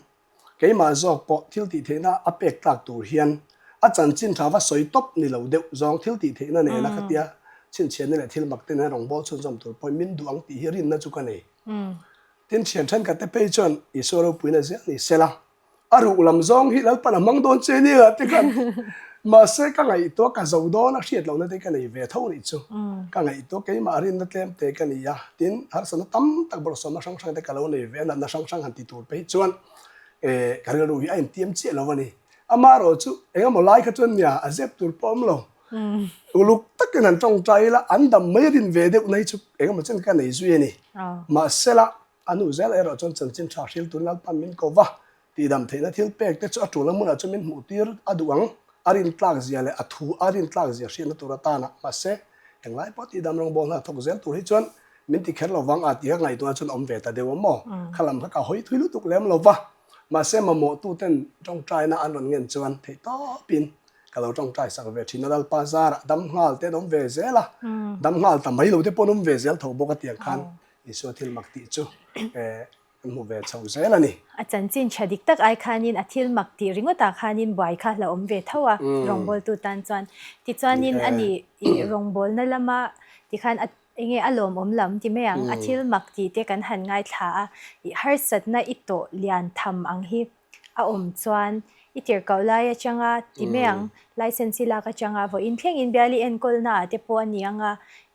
keimah zawk pawh thil tih theihna a pek tlak tur hian a chanchin tha va sawi tawp ni lo deuh zawng thil tih theihna nena ka tia. Chhinchhiahna leh thil mak te nen rawngbâwl chhunzawm tur pawhin min duh ang tih hi rinna chu ka nei. Tin, thian thenkhat te phei chuan Isua ropuina zel ni sela, a ruh lam zawng hi Lalpan a hmang dawn che nia ti khan mahse ka ngaihtuah ka zo dawn a hriat lohna te ka nei ve tho nih chu. Ka ngaihtuah keimah rinna tlem te ka ni a, tin, harsatna tam tak bawrhsawmna hrang hrang te ka lo nei ve a, natna hrang hrang han ti tur phei chuan ka rilru hi a intiam chiah lo a ni. Amaherawh chu engemaw lai kha chuan nia a zep tur pawh a awm lo. Uluk takin han tawngtai ila an dam mai rin ve deuh na hi chu engemaw chen ka nei zui a ni. Mahsela a nu zel erawh chuan chanchin tha hril tur Lalpan min ko va, tihdam theihna thil pek te chu a tul a hmunah chuan min hmuh tir a duh ang, a rin tlak zia leh a thu a rin tlak zia hriatna tur atana. Mahse englai pawh tihdam rawngbâwl hna thawk zel tur hi chuan min ti kher lo vang a tih ka ngaihtuahna chuan awm ve ta deuh a maw? Kha lam kha ka hawi thui lutuk lem lo va, mahse mamawhtuten tawngtaina an rawn ngen chuan theihtawpin Ka lo tawngtai sak ve thin a, Lalpa zarah dam nghal te an awm ve zel a, dam nghal ta mai lo te pawh an awm ve zel tho bawk a tiang khan Isua thil mak tih chu kan hmu ve chho zel a ni.
A chanchin tha dik tak ai khanin a thil mak tih ringawtah khanin buai kha la awm ve tho a rawngbawltu tan chuan. Tichuanin a ni i rawngbawlna lama tikhan a enge a lawmawm lam ti mai ang, a thil mak tih te kan han ngaithla a, i harsatna i tawh lian tham ang hi. A awm chuan i tirhkoh lai atanga ti mai ang, license i lak atanga vawiin thlengin bial i enkawlna ah te pawh a ni ang a,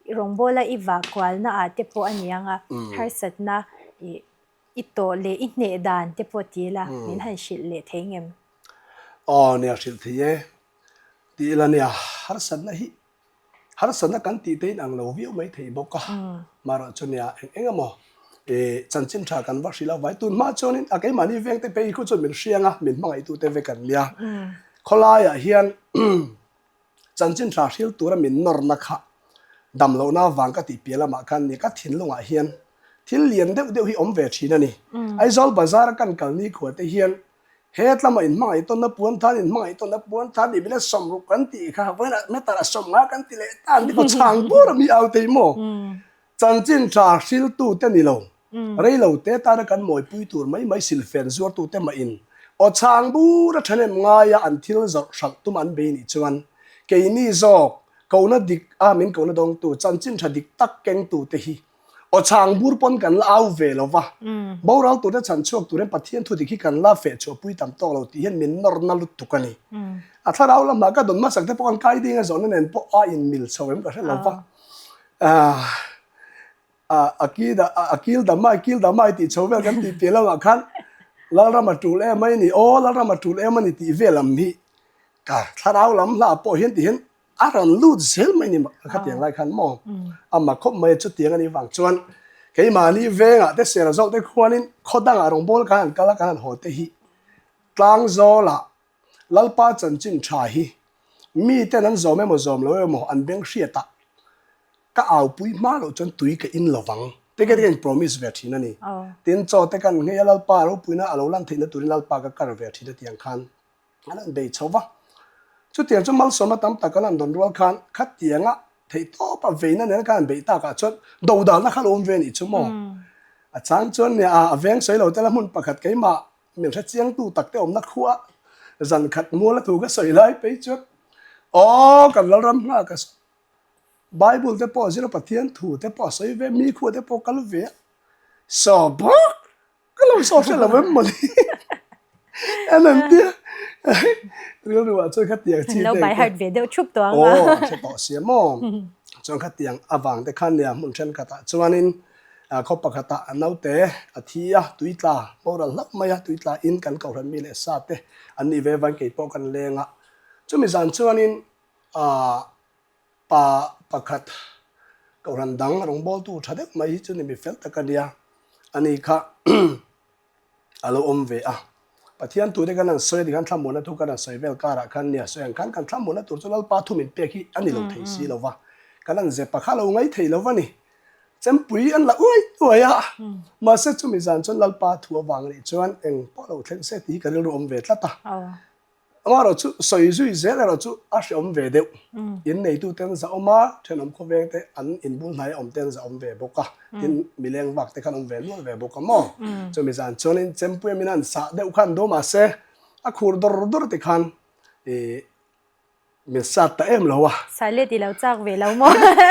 i rawngbawla i vah kualna ah te pawh a ni ang a, harsatna i i tawh leh i hneh dan te pawh ti ila min han hrilh leh thei ngem?
Aw nia hrilh thei e, ti ila nia harsatna hi Harsatna kan tih te in ang lo viau mai thei bawk a, marawh chu nia eng eng emaw ih chanchin tha kan va hrilh a vai tun hma chuanin a keimahni veng te phei khu chuan min hriang a, min hmangaihtu te vek an nia. Khawlaiah hian chanchin tha hril tura min nawrna kha dam lohna avang ka tih piah lamah khan nia ka thinlungah hian thil lian deuh deuh hi awm ve thin a ni. Aizawl bazar a kan kal nikhua te hian He tlama inhmangaih tawnna puan than, inhmangaih tawnna puan than tih bile sawmruk kan tih kha vawiinah meter a sawm nga kan ti leh ta an ti pawh chhang bur a mi au thei maw? Chanchin tha hriltu te ni lo, rei lo te tana kan mawipui tur mai mai silfen zuartu te mahin aw chhang bur a thahnem ngaia an thil zawrh hralh tum an bei nih chuan keini zawk kohna dik a min kohna dawngtu chanchin tha dik tak kengtu te hi Aw chhang bur pawn kan la au ve lo va, boral turte chhan chhuak turin Pathian thu dik hi kan la feh chhuahpui tam tawk lo tih hian min nawrna lutuk a ni. A thlarau lamah ka dawn hmasak te pawh kan kai ding a zawhna nen pawh a inmil chho em ka hre lo va. A kil damai kil damai tih chho vel kan tih piah lamah khan Lalram a tul em a ni, aw Lalram a tul em a ni tih vel ang hi ka thlarau lam hla pawh hian ti hian A rawn lut zel mai ni khatiang lai khan maw a mak khawp mai a chutiang a nih vang chuan keimahni vengah te sera zawk te khuanin khaw dangah rawngbâwl kan han kal a kan han haw te hi tlangzawlah Lalpa chanchin tha hi miten an zawm emaw zawm lo emaw an beng hriatah ka aupui hma loh chuan tui ka in lovang te ka in promise ve thin a ni. Tin chaw te kan nghei a Lalpa ropuina a lo lan theihna turin Lalpa ka kar ve thin a tiang khan An han bei chho va. Chutiang chu malsawmna tam tak an han dawn rual khan khatianga theihtawpa veina nen khan han beih takah chuan dodalna kha lo awm ve a nih chu maw? A chang chuan nia a veng sawi lo tela hmun pakhat keimah min hre chiangtu tak te awmna khua zan khat muala thu ka sawi lai phei chuan aw kan Lalram nghak a Bible te pawh zir a Pathian thu te pawh a sawi ve mi khua te pawh kal ve a saw bawk Ka lo saw hre lo em mawni. En an tia. Rilru ah chuan khatiang chi te.
Lo by heart ve deuh thup tawh ang a.
Aw, hre tawh sia maw. Chuan khatiang avang te khan nia hmun thenkhatah chuanin khaw pakhatah a naute a thi a, tui tla boral hlauh mai a, tui tla in kan kohhran mi leh sa te an nih ve vain kei pawh kan leng a. Chumi zan chuanin Pa pakhat kohhran dang rawngbawltu tha deuh mai hi chu ni mi fel tak a nia, ani kha a lo awm ve a. Pathian tute kan han sawi a tikhan thlamuanna thu kan han sawi vel karah khan nia sawi ang khan kan thlamuanna tur chu Lalpa thu min pek hi a ni lo thei si lo va, kan han zepa kha a lo ngai thei lo va ni. Chempui an la uai uai a, mahse chumi zan chuan Lalpa thu avang anih chuan eng pawh lo thleng se tih hi ka rilru awm ve tlat a. Amaherawh chu sawi zui zel erawh chu a hreawm ve deuh. In neitute an zahawm a, thenawm khawveng te an inbul hnai a awm te an zahawm ve bawk a, tin mileng vak te khan awm ve nual ve bawk a maw. Chumi zan chuanin chempui a min han sah deuh khan do mahse a khur dawr dawr ti khan ih. Min sat ta em lo a.
Silent i lo chak ve lo maw?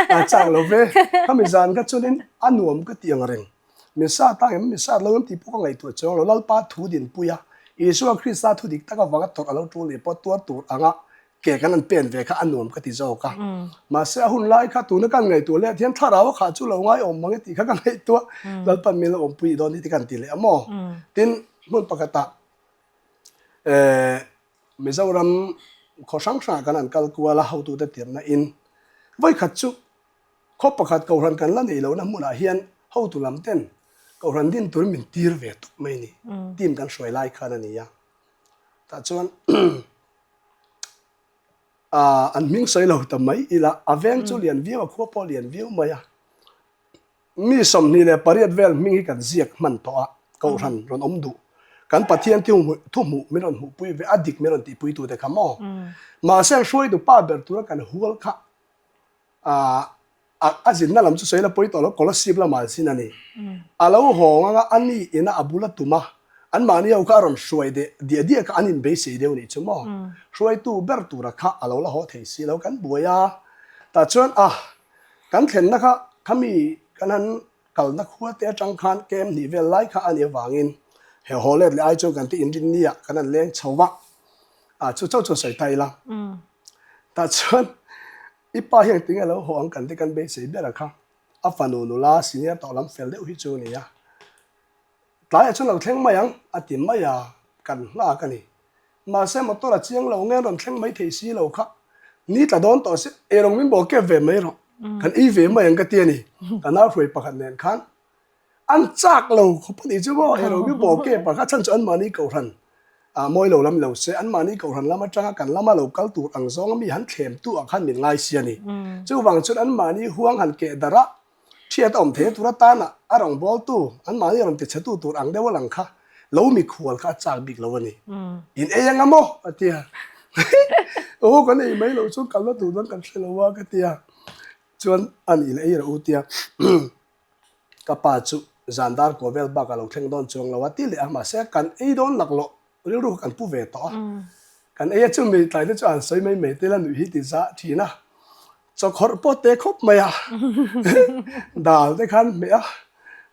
A chak lo ve. Khami zan kha chuanin a nuam ka ti ang reng. Min sat ang em, min sat lo em tih pawh ka ngaihtuah chuang lo. Lalpa thu dinpui a, Isua Krista thu dik tak avanga tawrh a lo tul leh pawh tuar tur anga ke kan han pen ve kha a nuam ka ti zawk a. Mahse a hun lai kha tuna kan ngaihtuah leh thian thlarau a khah chu lo ngaiawm mang e tih kha ka ngaihtuah. Lalpan min lo awmpui dawn hi ti kan ti leh a maw? Tin, hmun pakhatah eh Mizoram khaw hrang hrangah kan han kal kual a, hotute tirhna in vawikhat chu khaw pakhat kohhran kan la neih lohna hmunah hian hotu lam ten kohhran din turin min tir ve tawp mai a ni. Team kan hruai lai khan a ni a. Tah chuan an hming sawi lo ta mai ila a veng chu lian viau a, khua pawh lian viau mai a. Mi 28 vel hming hi kan ziak hman tawh a, Kohhran rawn awm duh. Kan Pathian thuhmuh min rawn hmuhpui ve, a dik min rawn tihpui tute kha maw? Mahse an hruaitu pa ber tura kan hual kha a zinna lam chu sawi la pawi tawh lo, Kolasib lamah an zin a ni. A lo hawng anga a ni ina a bula tum a, anmahni ho kha a rawn hruai deh diah diah kha an inbeisei deuh nih chu maw? Hruaitu ber tura kha a lo la haw thei si lo, kan buai a. Tah chuan a. Kan thlenna kha khami kan han kalna khua te atang khan kem hnih vel lai kha a nih avangin he haw let leh ai chuan kan ti inrin nia kan han leng chho va, ah chu chauh chuan sawi ta ila. Tah chuan i pa hian tinge lo haw ang kan ti kan beisei ber a kha a fanu nula senior tawh lam fel deuh hi chu a ni a. Tlaiah chuan lo thleng mai ang a ti mai a, kan nghak a ni. Mahse motor a chiang lo nge rawn thleng mai thei si lo kha ni tla dawn tawh se erawng min bawh kep ve mai rawh, kan ei ve mai ang ka ti a ni. Ka nau hruai pakhat nen khan an chak lo khawp a nih chu maw erawng min bawh kep a kha chhan chu anmahni kohhran ah mawi lo lam lo se anmahni kohhran lam atanga kan lama lo kal tur ang zawnga mi han thlem tu ah khan min ngai si a ni. Chuvang chuan anmahni huang han keh darh a Thiat a awm theihna tur atana a rawngbawltu, anmahni rawn tichhetu tur ang deuh a lang kha lo mikhual kha a chak bik lo a ni. In ei anga maw? a ti a. Aw kan ei mai loh chuan kalna tur dang kan hre lo a ka ti a. Chuan a nih leh ei rawh u tia ka pa chu zan dar kua vel bakah lo thleng dawn chuang lo a ti leh a, mahse kan ei dawn laklawh rilru kha kan pu ve tawh a. Kan ei a chumi tlai te chu an sawi mai mai tel a nuih hi ti zah thin a. Chawkhawrh pawh te khawp mai a, dal te khan hmeh a,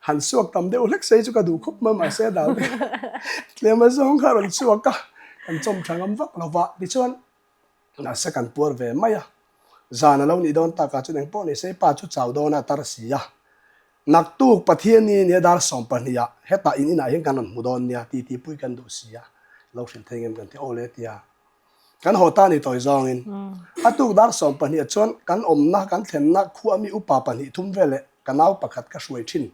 han suak tam deuh hlek sei chu ka duh khawp mai mahse dal te khan tlem a zawng kha a rawn chhuak a, kan chawm tha ngam vak lo va, tichuan mahse kan puar ve mai a, zan a lo nih dawn takah chuan engpawh ni se pa chu chau dawn a a tar si a, naktuk Pathiani nia dar 12 ah hetah in inah hian kan rawn hmu dawn nia titi pui kan duh si a, lo hrilh thei ngem kan ti aw le tia. Kan haw ta ni tawi zawngin a tuk dar 12 ah chuan kan awmna kan thlenna khua mi upa pahnih thum vel leh ka nau pakhat ka hruai thin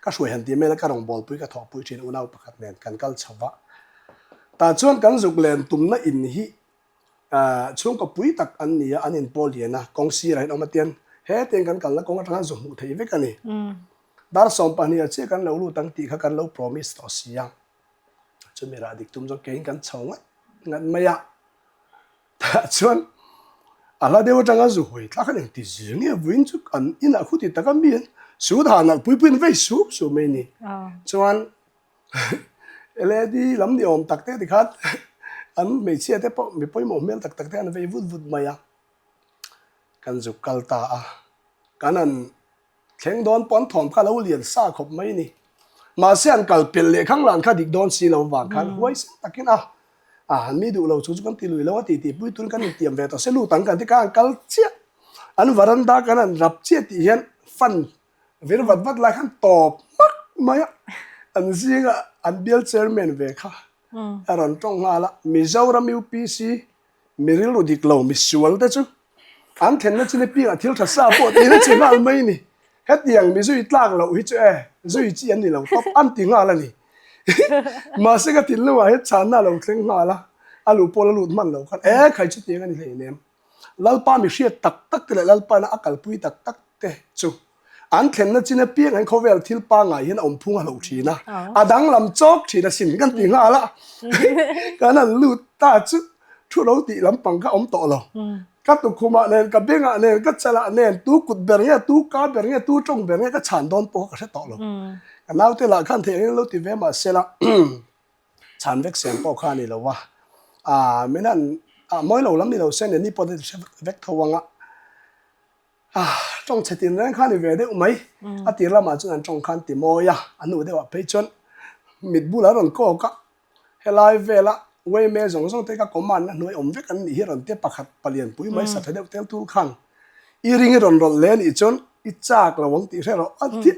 ka hruai han tih mela ka rawngbawlpui ka thawhpui thin unau pakhat nen kan kal chho va. Tah chuan kan zuk len tumna in hi chhungkaw pui tak an ni a, an inpawl lian a, kawng sirah hian awm a tian hetiang kan kalna kawng atanga zu hmuh theih vek a ni. Dar 12 ah chiah kan lo lut ang tih kha kan lo promise tawh si a. Chumi rah dik tum chuan keiin kan chho ngat ngat mai a, tah chuan a hla deuh atanga zu hawi thlak khan engti zir nge vawiin chu an inah khuti taka mi an su dan ah pui puiin vei sup sup mai a ni. Chuan led lam ni awm tak te tikhan an hmeichhia te pawh mi pawimawh hmel tak tak te an vei vut vut mai a, kan zuk kal ta a, kan han Thleng dawn pawh an thawm kha lo lian sa khawp mai ni. Mahse an kal pelh leh khang lan kha dik dawn si lo vang khan huaisen takin a a han mi duh lo chu chu kan ti lui lo a ti tih pui tun kan intiam ve tawh se lut ang kan ti kha an kal chiah an varanda kan han rap chiah tih hian fan vir vat vat lai khan tawp hmak mai a an zinga an bial chairman ve kha a rawn tawng nghal a Mizoram UPC Mi rilru dik lo, mi sual te chu an thlenna chin apiangah thil tha sa pawh tiin a che nghal mai ni. Hetiang mi zui tlak loh hi chu e, zui chi an ni lo tawp an ti nghal a ni. Mahse ka thinlungah hian chhanna a lo thleng nghal a, a luh pawh la lut hman lo khan e khai chutiang a ni hleinem. Lalpa mi hriat tak tak te leh Lalpana a kalpui tak tak te chu An thlenna chin apiang hian khawvel thil pangngai hian a awm phung a hloh thin a, a danglam chawk thin asin kan ti nghal a, kan han lut ta chu thu lo tih lampang kha awm tawh lo. Ka tukhumah nen, ka bengah nen, ka chalah nen, tu kut ber nge, tu ka ber nge, tu tawng ber nge ka chhan dawn pawh kha ka hre tawh lo. Ka naute lah khan theih angin lo ti ve mahse la chhan vek sem pawh kha a ni lo a, min han. Ah mawi lo lam ni lo se nen ni pawh hre vek tho ang a. Ah tawng chhe tin reng kha ni ve deuh mai. A tir lamah chuan an tawng khan ti mawi a, a hnu deuhah phei chuan mit bulah rawn kawk a. Helai vela Wayme zawng zawng te ka command na hnuai awm vek an nih hi rawn tia pakhat palian pui mai sa tha deuh tel tul khan i ring i rawn rawlh leh anih chuan i chak lo ang tih hre rawh a ti.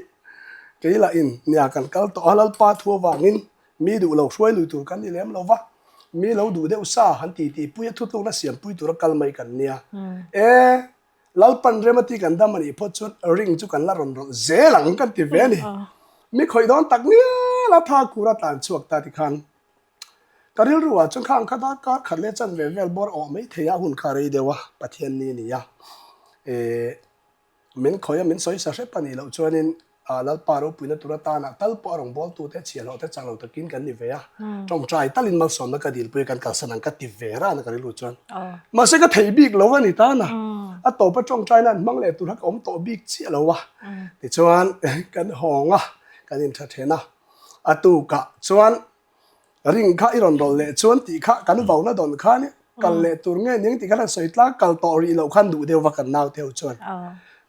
Kei lah in nia kan kal tawh a Lalpa thu avangin mi duh lo hruai lui tur kan ni lem lo va, mi lo duh deuh sa han ti tih pui a thutlukna siam pui tura kal mai kan nia. E. Lalpan remati kan dam a nih phawt chuan ring chu kan la rawn rawlh zel ang kan ti ve a ni. Mi khawih dawn tak ngial a tha kur a tlan chhuak ta tikhan ka rilru ah chuan khang kha darkar khat leh chanve vel bawr awh mai thei a hun kha rei deuh a Pathian ni a ni a. Ehh. Min khawih a, min sawi sa hrep a nih loh chuanin Lalpa ropuina tur atana tal pawh a rawngbawltute chhiahhlawh te chak lo takin kan ni ve a, tawngtai talin malsawmna ka dilpui a kan kalsan ang ka ti ve ran a ka rilru chuan. Mahse ka thei bik lo a ni tan a, a tawpa tawngtaina an hmang leh tur kha ka awm tawh bik chiah lo a. Tichuan kan hawng a, kan intha then a, a tukah chuan Ring kha i rawn rawlh leh chuan tih kha kan vauna dawn khan kal leh tur nge ning tih kha kan sawi tlang kal tawh rih loh khan duh deuh va kan nau te ho chuan.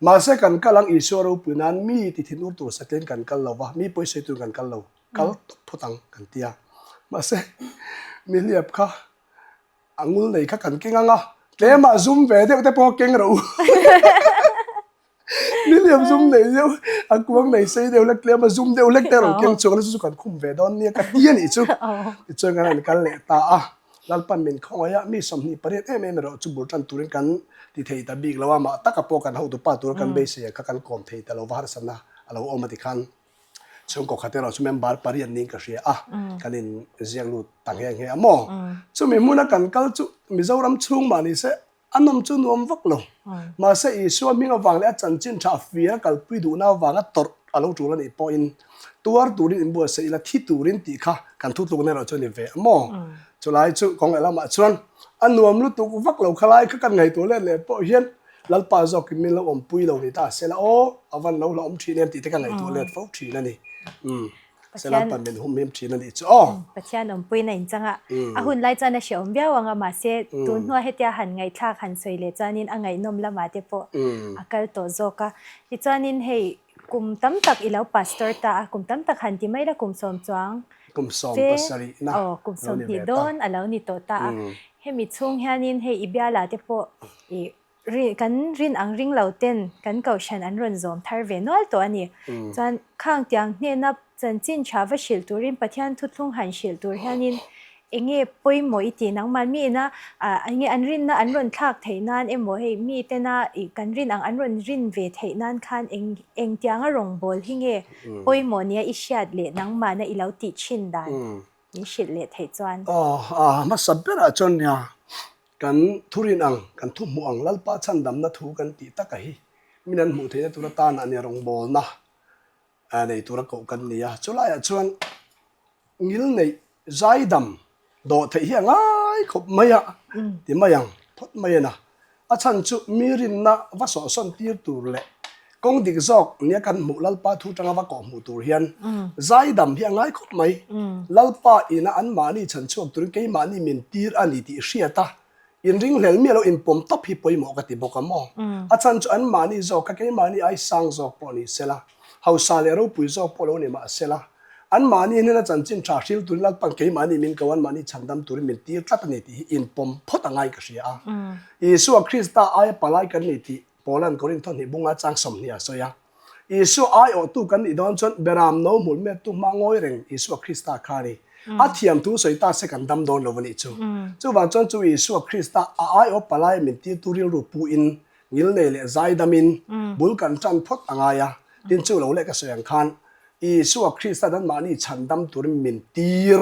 Mahse kan kal ang Isua ropui nan mi ti thin ur tur satlian kan kal lo va, mi pawi sawi tur kan kal lo, kal tawp phawt ang kan ti a. Mahse mi hliap kha a ngul nei kha kan keng ang a, tlemah zum ve deuh te pawh keng rawh u. Ni liam zum nei deuh, a kuang nei sei deuh lek tlem a zum deuh lek te a rawn keng chhuak a, chu chu kan khum ve dawn nia ka ti a nih chu. Tichuan kan han kal leh ta a, Lalpan min khawngaih a, mi 28 em em erawh chu bul tan turin kan ti thei ta bik lo a, mah taka pawh kan hotupa tura kan beisei a kha kan kawm thei ta lo va harsatna a lo awm a ti khan chhungkaw khat erawh chu member pariat niin ka hria a, kan in ziak lut ta nghe nghe a maw. Chumi hmuna kan kal chu Mizoram chhung mah ni se A nawm chu nuam vak lo. Mahse, Isua hming avang leh a chanchin tha a fir a kalpui duhna avanga tawrh a lo tul a nih pawhin tuar turin inbuatsaih ila thi turin tih kha kan thutlukna erawh chu a ni ve a maw? Chulai chu kawng leh lamah chuan a nuam lutuk vak lo khalai kha kan ngaihtuah let leh pawh hian Lalpa zawkin min lo awmpui lo ni ta se la aw, a van lo hlauhawm thin em tih te ka ngaihtuah let fo thin a ni. Pathian Selam min hum him thin a nih chu aw.
Pathian awmpuina in chang a, a hun lai chuan a hrehawm viau ang a, mahse tun hnua hetia han ngaihthlak han sawi leh chuanin a ngaihnawm lamah te pawh a kal tawh zawk a. Tichuanin hei kum tam tak i lo pastor ta a, kum tam tak han ti mai la kum sawm chuang
Kum 17 na
aw kum 20 dawn a lo ni tawh ta a. Hemi chhung hianin hei i bialah te pawh i Ri, kan rin ang ring lo ten kan kohhran an rawn zawm thar ve nual tawh a ni. Chuan khang tiang hnena chanchin tha va hrilh turin Pathian thuthlung han hrilh tur hianin enge pawimawh i tih nangmah mi ina enge an rinna an rawn thlak theih nan emaw hei mi tena ih kan rin ang an rawn rin ve theih nan khan eng eng tianga rawngbâwl hi nge pawimawh nia i hriat leh nangmahna i lo tih thin dan min hrilh leh theih chuan.
Aw, a hmasa berah chuan nia Kan thurin ang, kan thu hmuh ang Lalpa chhandamna thu kan tih taka hi min an hmuh theihna tur atana nia rawngbawlna nei tura koh kan ni a. Chulaiah chuan ngil neih zaidam dawh theih hi a ngai khawp mai a ti mai ang phawt mai a na. A chhan chu mi rinna va sawhsawn tir tur leh kawng dik zawk nia kan hmuh Lalpa thu tanga va kawh hmuh tur hian zaidam hi a ngai khawp mai. Lalpa ina anmahni chhan chhuak turin keimahni min tir a ni tih hriat a, inringhlel miah lo inpawm tawp hi pawimawh ka ti bawk a maw? A chhan chu anmahni zawk kha keimahni ai sang zawk pawh ni sela, hausa leh ropui zawk pawh lo ni mah sela, anmahni hnena chanchin tha hril turin Lalpa'n keimahni min ko anmahni chhandam turin min tir tlat a ni tih hi inpawm phawt a ngai ka hria a. Isua Krista aia palai kan ni tih Paula'n Korintho hnih bunga chang 20 a sawi a, Isua aiawhtu kan nih dawn chuan Beram no hmul mettu hma ngawi reng Isua Krista kha a ni. A thiam thu sawi ta se kan dam dawn lo a nih chu. Chuvang chuan chu Isua Krista a aiawh palai min tirtu rilru puin ngilnei leh zaidamin bul kan tan phawt a ngai a. Tin chu lo leh ka sawi ang khan Isua Krista dan mahni chhandam turin min tir.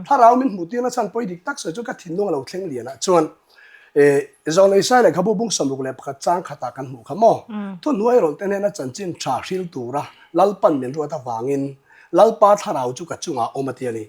Thlarau min hmuh tirna chhan pawi dik tak sawi chu ka thinlung a lo thleng lianah chuan Zawng Isai lehkhabu bung 61 chang khatah kan hmuh kha maw? Thuhnuai rawlh te hnena chanchin tha hril tura Lalpan min ruat avangin Lalpa thlarau chu ka chungah awm a ti a ni.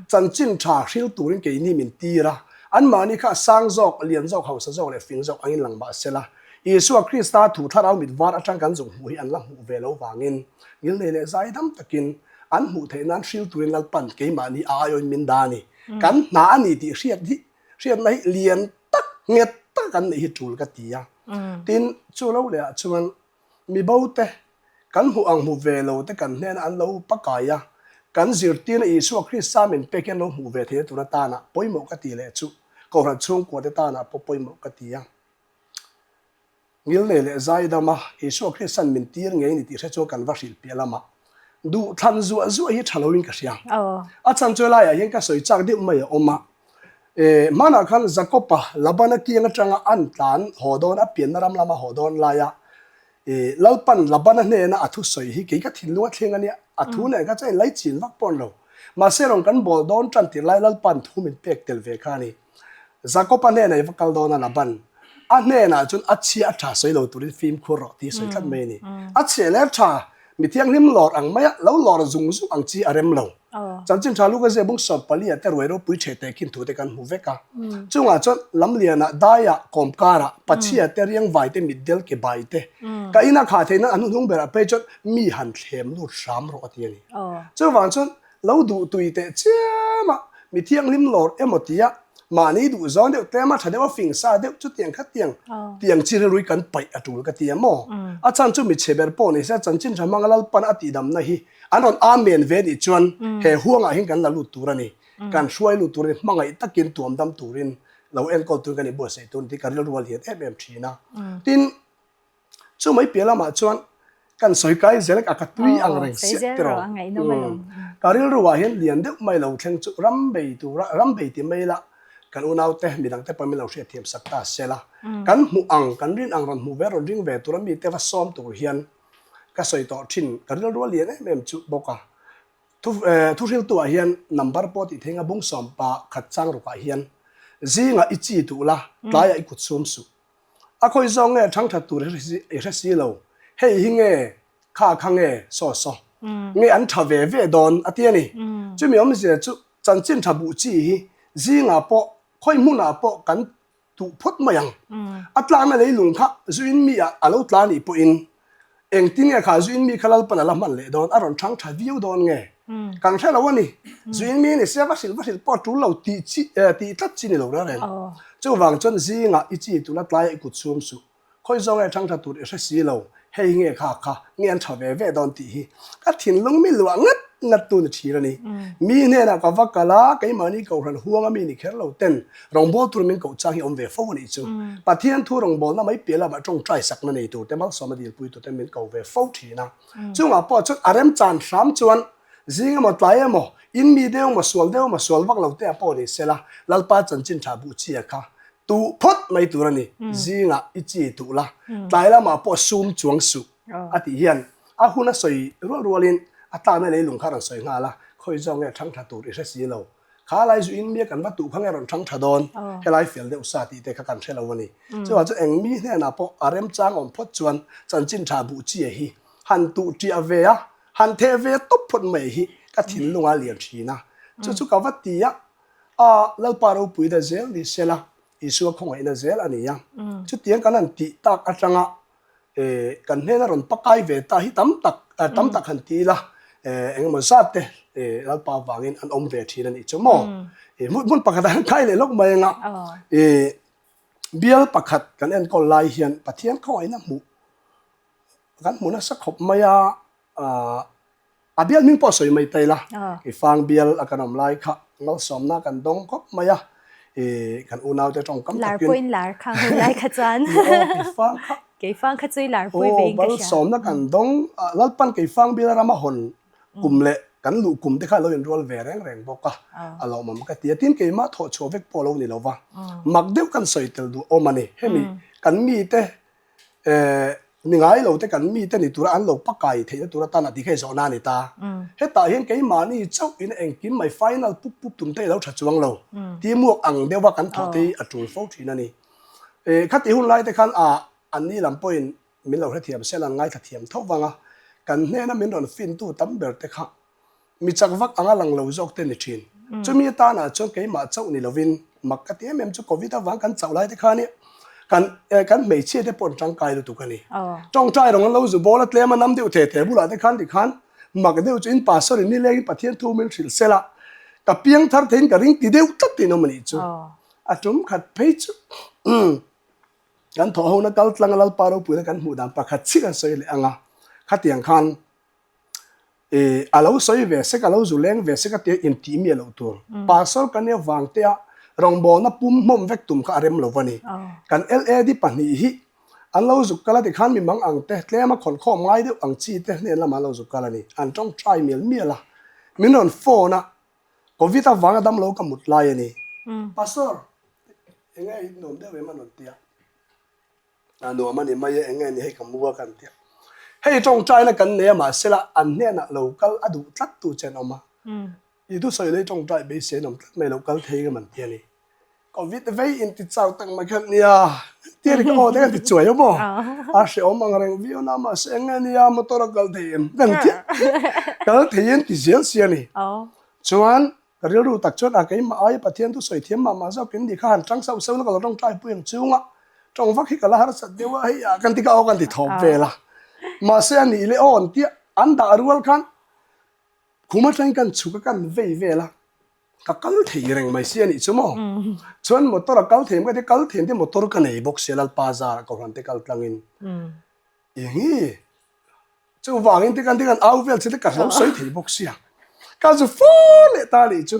Chanchin tha hril turin keini min tir a, anmahni kha sang zawk, lian zawk, hausa zawk leh fing zawk angin lang mah sela, Isua Krista thu thlarau mit var atang kan zuk hmuh hi an la hmuh ve lo vangin ngilnei leh zaidam takin an hmuh theih nan hril turin Lalpan keimahni a aiawin min dah a ni. Kan hna a ni tih hriat hi hriatna hi lian tak. Nghet tak kan neih hi tul ka ti a. Tin, chu lo leh ah chuan mibo te kan hmuh ang hmu ve lo te kan hnena an lo pakai a, kan zirtirna Isua Krista min pek hian lo hmuh ve theihna tur atana pawimawh ka ti leh chu Kohhran chhungkua te tanah pawh pawimawh ka ti a. Ngilnei leh zaidama Isua Krista'n min tir ngei ni tih hre chuan kan va hrilh piah lamah duh thlan zuah zuah hi tha loin ka hria. A chhan chu helaiah hian ka sawi chak deuh mai a awm a. Hmanah khan Jakob-a Labana kiang atanga an tlan haw dawn, a pianna ram lama haw dawn laia Lalpan Labana hnena a thusawi hi kei ka thinlung a thleng a nia, a thu nen kha chuan inlai chin vak pawh a ni lo. Mahse rawn kan bawl dawn tan tirh lai Lalpan thu min pek tel ve kha a ni. Jakob-a hnenah i va kal dawn a Laban a hnenah chuan a chhia a tha sawi lo turin fimkhur rawh tih sawi tlat mai a ni. A chhia leh tha mi thianghlim lawr ang maia lo lawr zung zung ang chi a rem lo. Chanchin tha Luka zia bung sawm palia te ruai ropui ṭheh teh khin thu te kan hmu vek a. Chungah chuan Lamliana, Daia, Kawmkara, Pachhia te, Riangvai te, Mitdel ke bai te, ka ina khah theih nan a hnuhnung berah phei chuan mi han thlem lut hram rawh a ti a ni. Chuvang chuan Lo duh tui teh chiam a, mi thianghlim lawr emaw tia mahni duh zawng deuh tlema tha deuh a fing sa deuh chu tiang kha tiang tiang chi rilrui kan paih a tul ka ti a maw? A chhan chu mi chhe ber pawh ni se chanchin tha hmanga Lalpan a tihdamna hi an rawn amen ve nih chuan he huangah hian kan la lut tur a ni, kan hruai lut tur a ni, hmangaih takin tuamdam turin lo enkawl turin kan inbuatsaih tur a ni tih ka rilru a lian em em thin a. Tin. Chu mai piah lamah chuan kan sawi kai zel a ka tui ang reng siah tiraw. Ka rilruah hian lian deuh mai lo thleng chu ram bei tura ram bei ti mai la kan unaute midangte pawh min lo hriatthiam sak ta se la. Kan hmuh ang kan rin ang rawn hmuh ve rawn ring ve tura mite va sawm tur hian ka sawi tawh thin ka rilrua lian em em chu bawk a. Thu thuhriltuah hian number pawh tih thei nga bung sawmpa khat chang rukah hian zingah i chi duh la tlaiah i kut sum suh. A khawi zawng nge thang that tur i hre si lo, hei hi nge kha kha nge saw saw nge an tha ve ve dawn a ti a ni. Chumi awmzia chu chanchin tha buh chi hi zingah pawh khawi hmunah pawh kan tuh phawt mai ang. A tlakna leilung kha zuin mi ah a lo tla nih pawhin Engtin nge kha Zuin mi kha Lalpan a la hman leh dawn, a rawn thang tha viau dawn nge? Kan hre lo a ni. Zuin mi ni sia va hrilh va hrilh pawh a tul lo tih chi tih tlat chi ni lo reng reng. Chuvang chuan zingah i chi tuna tlaiah i kut chhum suh. Khawi zawng nge thang tha tur i hre si lo, hei nge kha kha nge an tha ve ve dawn tih hi ka thinlung mi luah ngat ngat tu ni thin a ni. Mi hnenah ka va kal a, keimahni kohhran huanga mi ni kher lo ten Rawngbâwl tur min koh chang hi awm ve fo a nih chu. Pathian thu rawngbâwlna mai piah lamah ṭawngṭai sakna nei tur te, malsawmna dilpui tur te min ko ve fo ṭhin a. Chungah pawh chuan a remchan hram chuan zing emaw tlai emaw, in mi deuh emaw, sual deuh emaw, sual vak lo te ah pawh ni sela, Lalpa chanchin ṭha buh chi a kha tuh phawt mai tur a ni. Zingah i chi tuh la, tlai lamah pawh sum chuang suh a tih hian a hun a sawi rual rualin a tlakna leilung kha a rawn sawi nghal a, khawi zawk nge ṭhang ṭha tur i hre si lo. Kha lai zu in mia kan va tuh kha nge rawn thang tha dawn, helai fel deuh sa tih te kha kan hre lo a ni. Chuvang chu eng mi hnenah pawh a remchang awm phawt chuan chanchin tha buh chi hi han tuh ṭiah ve a, han theh ve tawp phawt mai hi ka thinlung a lian thin a. Chu chu ka va ti a, a Lalpa ropui na zel ni sela, Isua khawngaihna zel a ni a. Chutiang kan han tih tak atanga kan hnena rawn pakai ve ta hi tam tak tam tak han ti ila eng emaw zat te Lalpa avangin an awm ve thin a nih chu maw. Hmun pakhat ah hian kai leh lawk mai anga bial pakhat kan enkawl lai hian Pathian khawngaihna hmuh kan hmu nasa khawp mai a. A bial hming pawh sawi mai ta ila, i fang bial a kan awm lai kha malsawmna kan dawng khawp mai a, i kan unaute tawngkam takin.
Lar pawhin lar kha hun lai kha chuan.
Aw keifang kha.
Keifang kha chu i lar pui ve in ka hria.
Aw malsawmna kan dawng, Lalpan keifang bial rama hawn kum leh kan luh kum te kha a lo inrual ve reng reng bawk a, a lawmawm ka ti a. Tin keimah thawh chhuah vek pawh a lo ni lo va, mak deuh kan sawi tel duh awm a ni. Hemi kan mite Ni ngai lo te kan mite ni tura an lo pakai theihna tur atan a ti kha i zawhna a ni ta. Hetah hian keimahni chauh in engkim mai final pup pup tum te i lo tha chuang lo. Teamwork ang deuha kan thawh te hi a tul fo thin a ni. Khati hun lai te khan a anni lam pawhin min lo hrethiam sel an ngaithla thiam tho vang a, kan hnena min rawn fintu tam ber te kha Mi chak vak anga lang lo zawk te ni thin. Chumi atanah chuan keimah chauh ni lovin mak ka ti em em chu Covid avang kan chauh lai te khan i kan kan hmeichhia te pawh an tangkai lutuk a ni. Tawngtai rawng an lo zu bawl a tlem a nam deuh the the bulah te khan tikhan mak deuh chu in pastor in nilengin Pathian thu min hrilh sel a ka piang thar theiin ka ring ti deuh tlat in awm a nih chu. A tum khat phei chu. Kan thawh hona kal tlanga Lalpa ropuina kan hmuh dan pakhat chiah kan sawi leh ang a, khatiang khan ih a lo sawi ve sek, a lo zu leng ve sek a tia intih miah loh tur. Pastor kan nia vangtea rawngbawlna pum hmawm vek tum kha a rem lo va ni. Kan LAD pahnih hi an lo zuk kal a tikhan mi mang ang te tlema khawnkhawm ngai deuh ang chi te hnen lamah an lo zuk kal a ni. An tawngtai mial mial a, min rawn phone a, Covid avanga damlo ka mut lai a ni. Pastor, enge i nuam deuh em a rawn ti a. A nuam a ni mai e, enge ni hei ka mu a kan ti a. Hei tawngtaina kan nei a mahsela an hnenah lo kal a duh tlat tu che an awm a. I thusawi lei tawngtai beisei an awm tlat mai lo kal thei ngam an ti a ni. Covid vei inti chau tak mai khan nia tia ri ka aw te kan ti chuai a maw a hrehawm ang reng viau na mahse enge nia motor a kal thei em kan ti kal thei in ti zel si a ni chuan ka rilru tak chuan a keimah aia Pathian thu sawi thiam mah mah zawk in ni kha han tang sauh sauh la ka lo tawngtai pui ang chunga tawng vak hi ka la harsat deuh a hei ah kan ti ka aw kan ti thawp vel a mahse a nih leh aw an tia an dah rual khan khum atangin kan chhuk a kan vei vel a. Ka kal thei reng mai si a nih chu maw? Chuan motor a kal thei em ka ti, kal thei em te motor ka nei bawk sia Lalpa zara Kohhran te kal tlangin. Eng chuvangin te kan ti kan au vel che te ka hlo sawi thei bawk sia. Ka zu fo leh ta nih chu.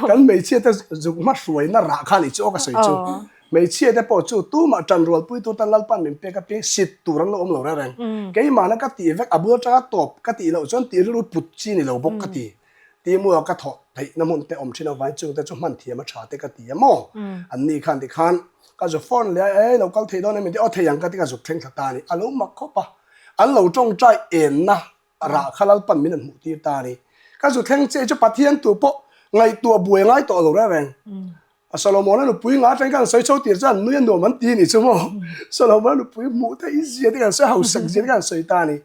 Kan hmeichhia te zuk hma hruaina rah kha nih chu aw ka sawi chu. Hmeichhia te pawh chu tumah tan rualpui tur tan Lalpan min pek apiang sit tur an lo awm lo reng reng. Keimahna ka tih vek a bul atanga tawp ka tih loh chuan tih rilru put chi ni lo bawk ka ti. Timua ka thawh theihna hmun te awm thin avangin chungte chu hman thiam a tha te ka ti a maw? An ni khan tikhan ka zu phone leh a, ei lo kal thei dawn em inti aw thei ang ka ti ka zuk thleng thla ta a ni. A lo mak khawp a, an lo tawngtai enna rah kha Lalpan min an hmuh tir ta a ni. Ka zu thleng che chu Pathian tu pawh ngaihtuah buai ngai tawh lo reng reng. Solomon-a nupui nga atangin kan sawi chho tir chuan nui a nuam an ti a nih chu maw? Solomon-a nupui hmuh theih zia te kan sawi, hausak zia te kan sawi ta a ni.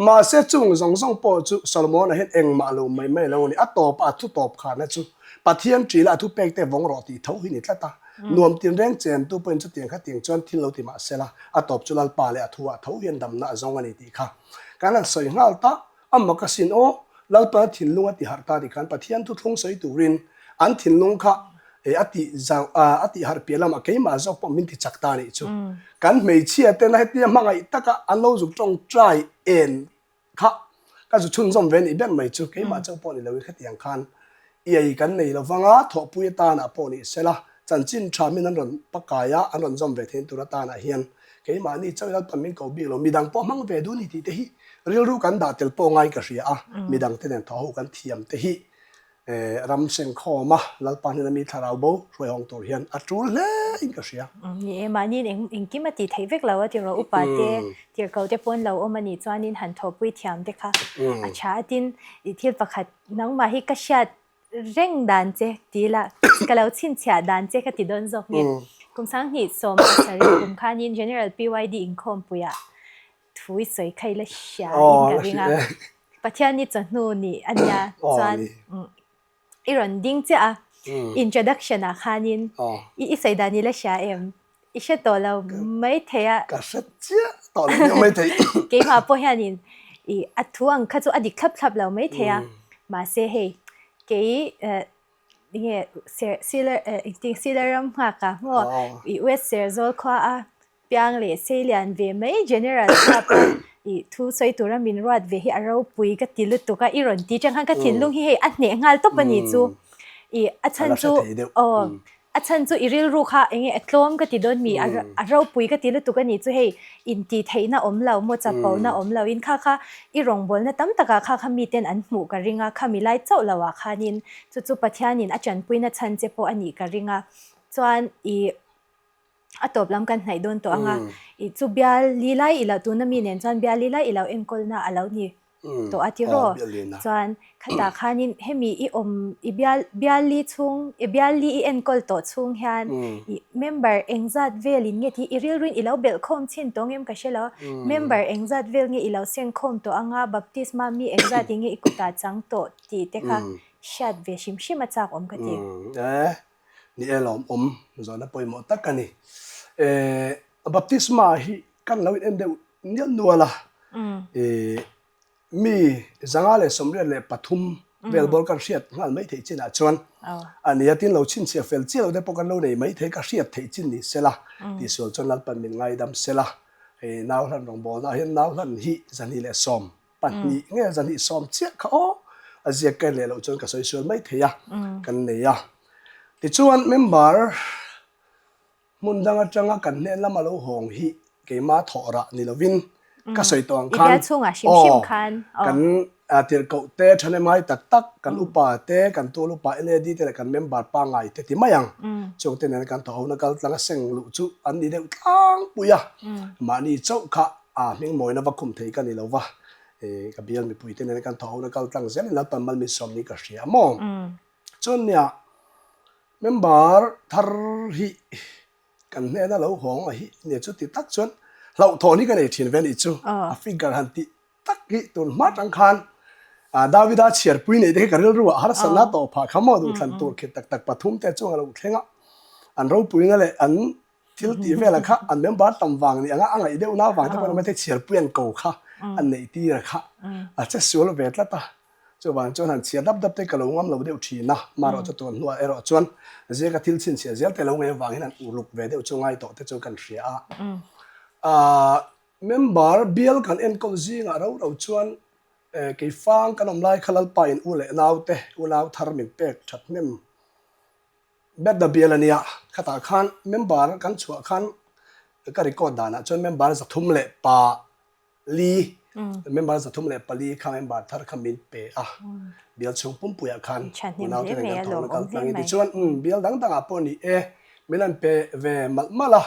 Mahse chung zawng zawng pawh chu Solomon-a hian engmah lo mai mai lo a ni. A tawpa a thu tawp khanna chu Pathian ṭila a thupek te vawng rawh tih tho hi ni tlat a. Nuam tinreng chentu pawhin chutiang khatiang chuan thil lo ti mah se la, a tawp chu Lalpa leh a thuah tho hian damna a zawng a ni tih kha kan han sawi nghal ta. A mak asin aw, Lalpa thinlung a ti harh ta tih khan Pathian thuthlung sawi turin an thinlung kha a tih zau a tih harh piah lamah keimah zawk pawh min ti chak ta anih chu. Kan hmeichhia tena hetia hmangaih taka an lo zuk tawngtai en kha ka zu chhunzawm ve nih ber mai chu keimah chauh pawh ni loin khatiang khan iai kan nei lo vanga thawhpui atanah pawh ni sela chanchin tha min an rawn pakai a an rawn zawm ve thein tur atanah hian Keimahni chauh Lalpan min ko bik lo, midang pawh hmang ve duh ni tih te hi rilru kan dah tel pawh ngaiin ka hria a, midang te nen thawh ho kan thiam te hi ram sengkhawm a Lalpa hnena mi thlarau bo hruai hawng tur hian a tul hle in ka hria.
Ni e, mahniin eng engkim a tih theih vek lo a tiraw upa te, tirhkoh te pawn lo awm a nih chuanin han thawhpui thiam te kha a tha a tin i thil pakhat nangmah hi ka hriat Reng dan che ti la, ka lo chhinchhiah dan che ka ti dawn zawk nge. Kum 2017 kum khanin General PYD inkhawmpuiah thu i sawi kha i la hria in ka ring a. Pathian i chawhnu nih a nia chuan i rawn ding chiah a, introduction ah khanin i sawi dan i la hria em? I hre tawh lo mai thei a.
Ka hre chiah tawh lo deuh mai thei.
Keimah pawh hianin i a thu ang kha chu a dik thlap thlap lo mai thei a. Mahse hei kei nge ser silar engtin silar ram nghak a maw i West Serzawl khua a piang leh sei lian ve mai General Sap a i thu sawi tura min ruat ve hi a ropui ka ti lutuk a i rawn ti chang khan ka thinlung hi hei a hneh nghal tawp a ni chu. I a chhan chu aw A chhan chu i rilru kha eng nge a tlawm ka ti dawn mi, a ropui ka ti lutuk a nih chu hei intih theihna awm lo maw chapona awm lo in kha kha i rawngbawlna tam takah kha kha miten an hmuh ka ring a, khami lai chauh lo ah khanin chu chu Pathianin a tanpuina chhan che pawh a nih ka ring a, chuan i a tawp lam kan hnaih dawn tawh ang a, i chu bial li lai i lo tuna mi nen chuan bial li lai i lo enkawlna a lo ni. tawh a tiraw chuan khatah khanin hemi i awm i bial bial li chhung i bial li i enkawl tawh chhung hian i member engzat velin nge tih i rilruin i lo belh khawm chin tawh ngem ka hre lo member engzat vel nge i lo seng khawm tawh anga baptisma mi engzat in nge i kutah chang tawh tih te kha hriat ve hrim hrim a chak awm ka ti.
E ni e lawmawm zawhna pawimawh tak a ni. E baptisma hi kan lo in en deuh Nial nual a, i mi 183. Vel bawr kan hriat nghal mai theih chinah chuan a nia tin lo chhinchhiah fel chiah lo te pawh kan lo nei mai thei ka hriat theih chin ni sela tihsual chuan Lalpan min ngaidam sela hei nau hlan rawngbawlnaah hian nau hlan hi 212 nge 210 chiah kha aw a ziak ka en leh loh chuan ka sawi sual mai thei a kan nei a tichuan member Hmun dang atanga kan hnen lama lo hawng hi keimah thawh rah ni lovin ka sawi tawh ang khan aw kan tirhkoh te thanemai tak tak kan upa te kan tual upa LAD te leh kan member pangngai te ti mai ang chung te nen kan thawhhona kal tlang a seng luh chu an ni deuh tlangpui a mahni chauh kha a hming mawina va khum thei ka ni lova ka bial mipui te nen kan thawhhona kal tlang zel in Lalpan malminsawm ni ka hria maw chuan nia Member thar hi kan hnena lo hawng a hi nia chu ti tak chuan hlauhthawn hi ka nei thin ve anih chu a figure han tih tak hi tun hma tang khan Davida chhiarpui neih te hi ka rilru ah harsatna tawh phah kha maw duhthlan tur khit tak tak pathum te chuan a lo thleng a an ropuina leh an thil tih velah kha an member tam vang ni anga a ngaih deuhna vang te pawh maithei chhiarpui an ko kha an neih tir a kha a che sual ve tlat a. Chuvang chuan han chhiar dap dap te ka lo ngam lo deuh thin a, marawh chu tun hnuah erawh chuan ziaka thil chhinchhiah zel te lo ngei avangin han uluk ve deuh chu ngai tawh te chu kan hria a. Aaa member bial kan enkawl zingah ro ro chuan keifang kan awm lai kha Lalpa in u leh nau te unau thar min pek that hnem Berda bial a nia, khatah khan member kan chhuah khan ka record danah chuan member 3 pa Li, member 34 kha member thar kha min pe a, bial chhung pumpuiah khan unaute nen kan thawhna kal tlang in tichuan bial dang dangah pawh ni e, min an pe ve malh malh a,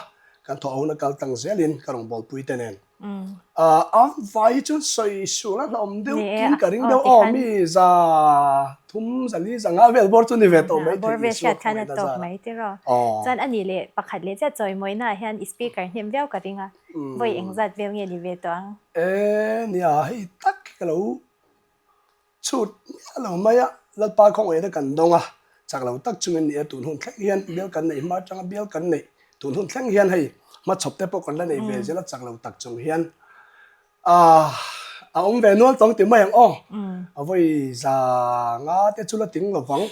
kan thawh hona kal tlang zelin ka rawngbawlpui te nen. A vai hi chuan sawi sual a hlauhawm deuh kin ka ring deuh aw, mi 300, 400, 500 vel bawr chu ni ve tawh mai
thei Isua khawngaihna zara. Chuan a nih leh pakhat leh chiah chawimawina ah hian i speaker hnem viau ka ring a. Vawi engzat vel nge ni ve tawh ang?
E nia, hei tak hi ka lo chhut miah lo mai a, Lalpa khawngaihna kan dawng a, chak lo tak chungin ni e, tun hun thleng hian bial kan neih hma atanga bial kan neih tun hun thleng hian hei hmachhawp te pawh kan la nei ve zel a, chak lo tak chung hian a awm ve nual tawng ti mai ang aw, a vawi 500 te chu la ting lo vang.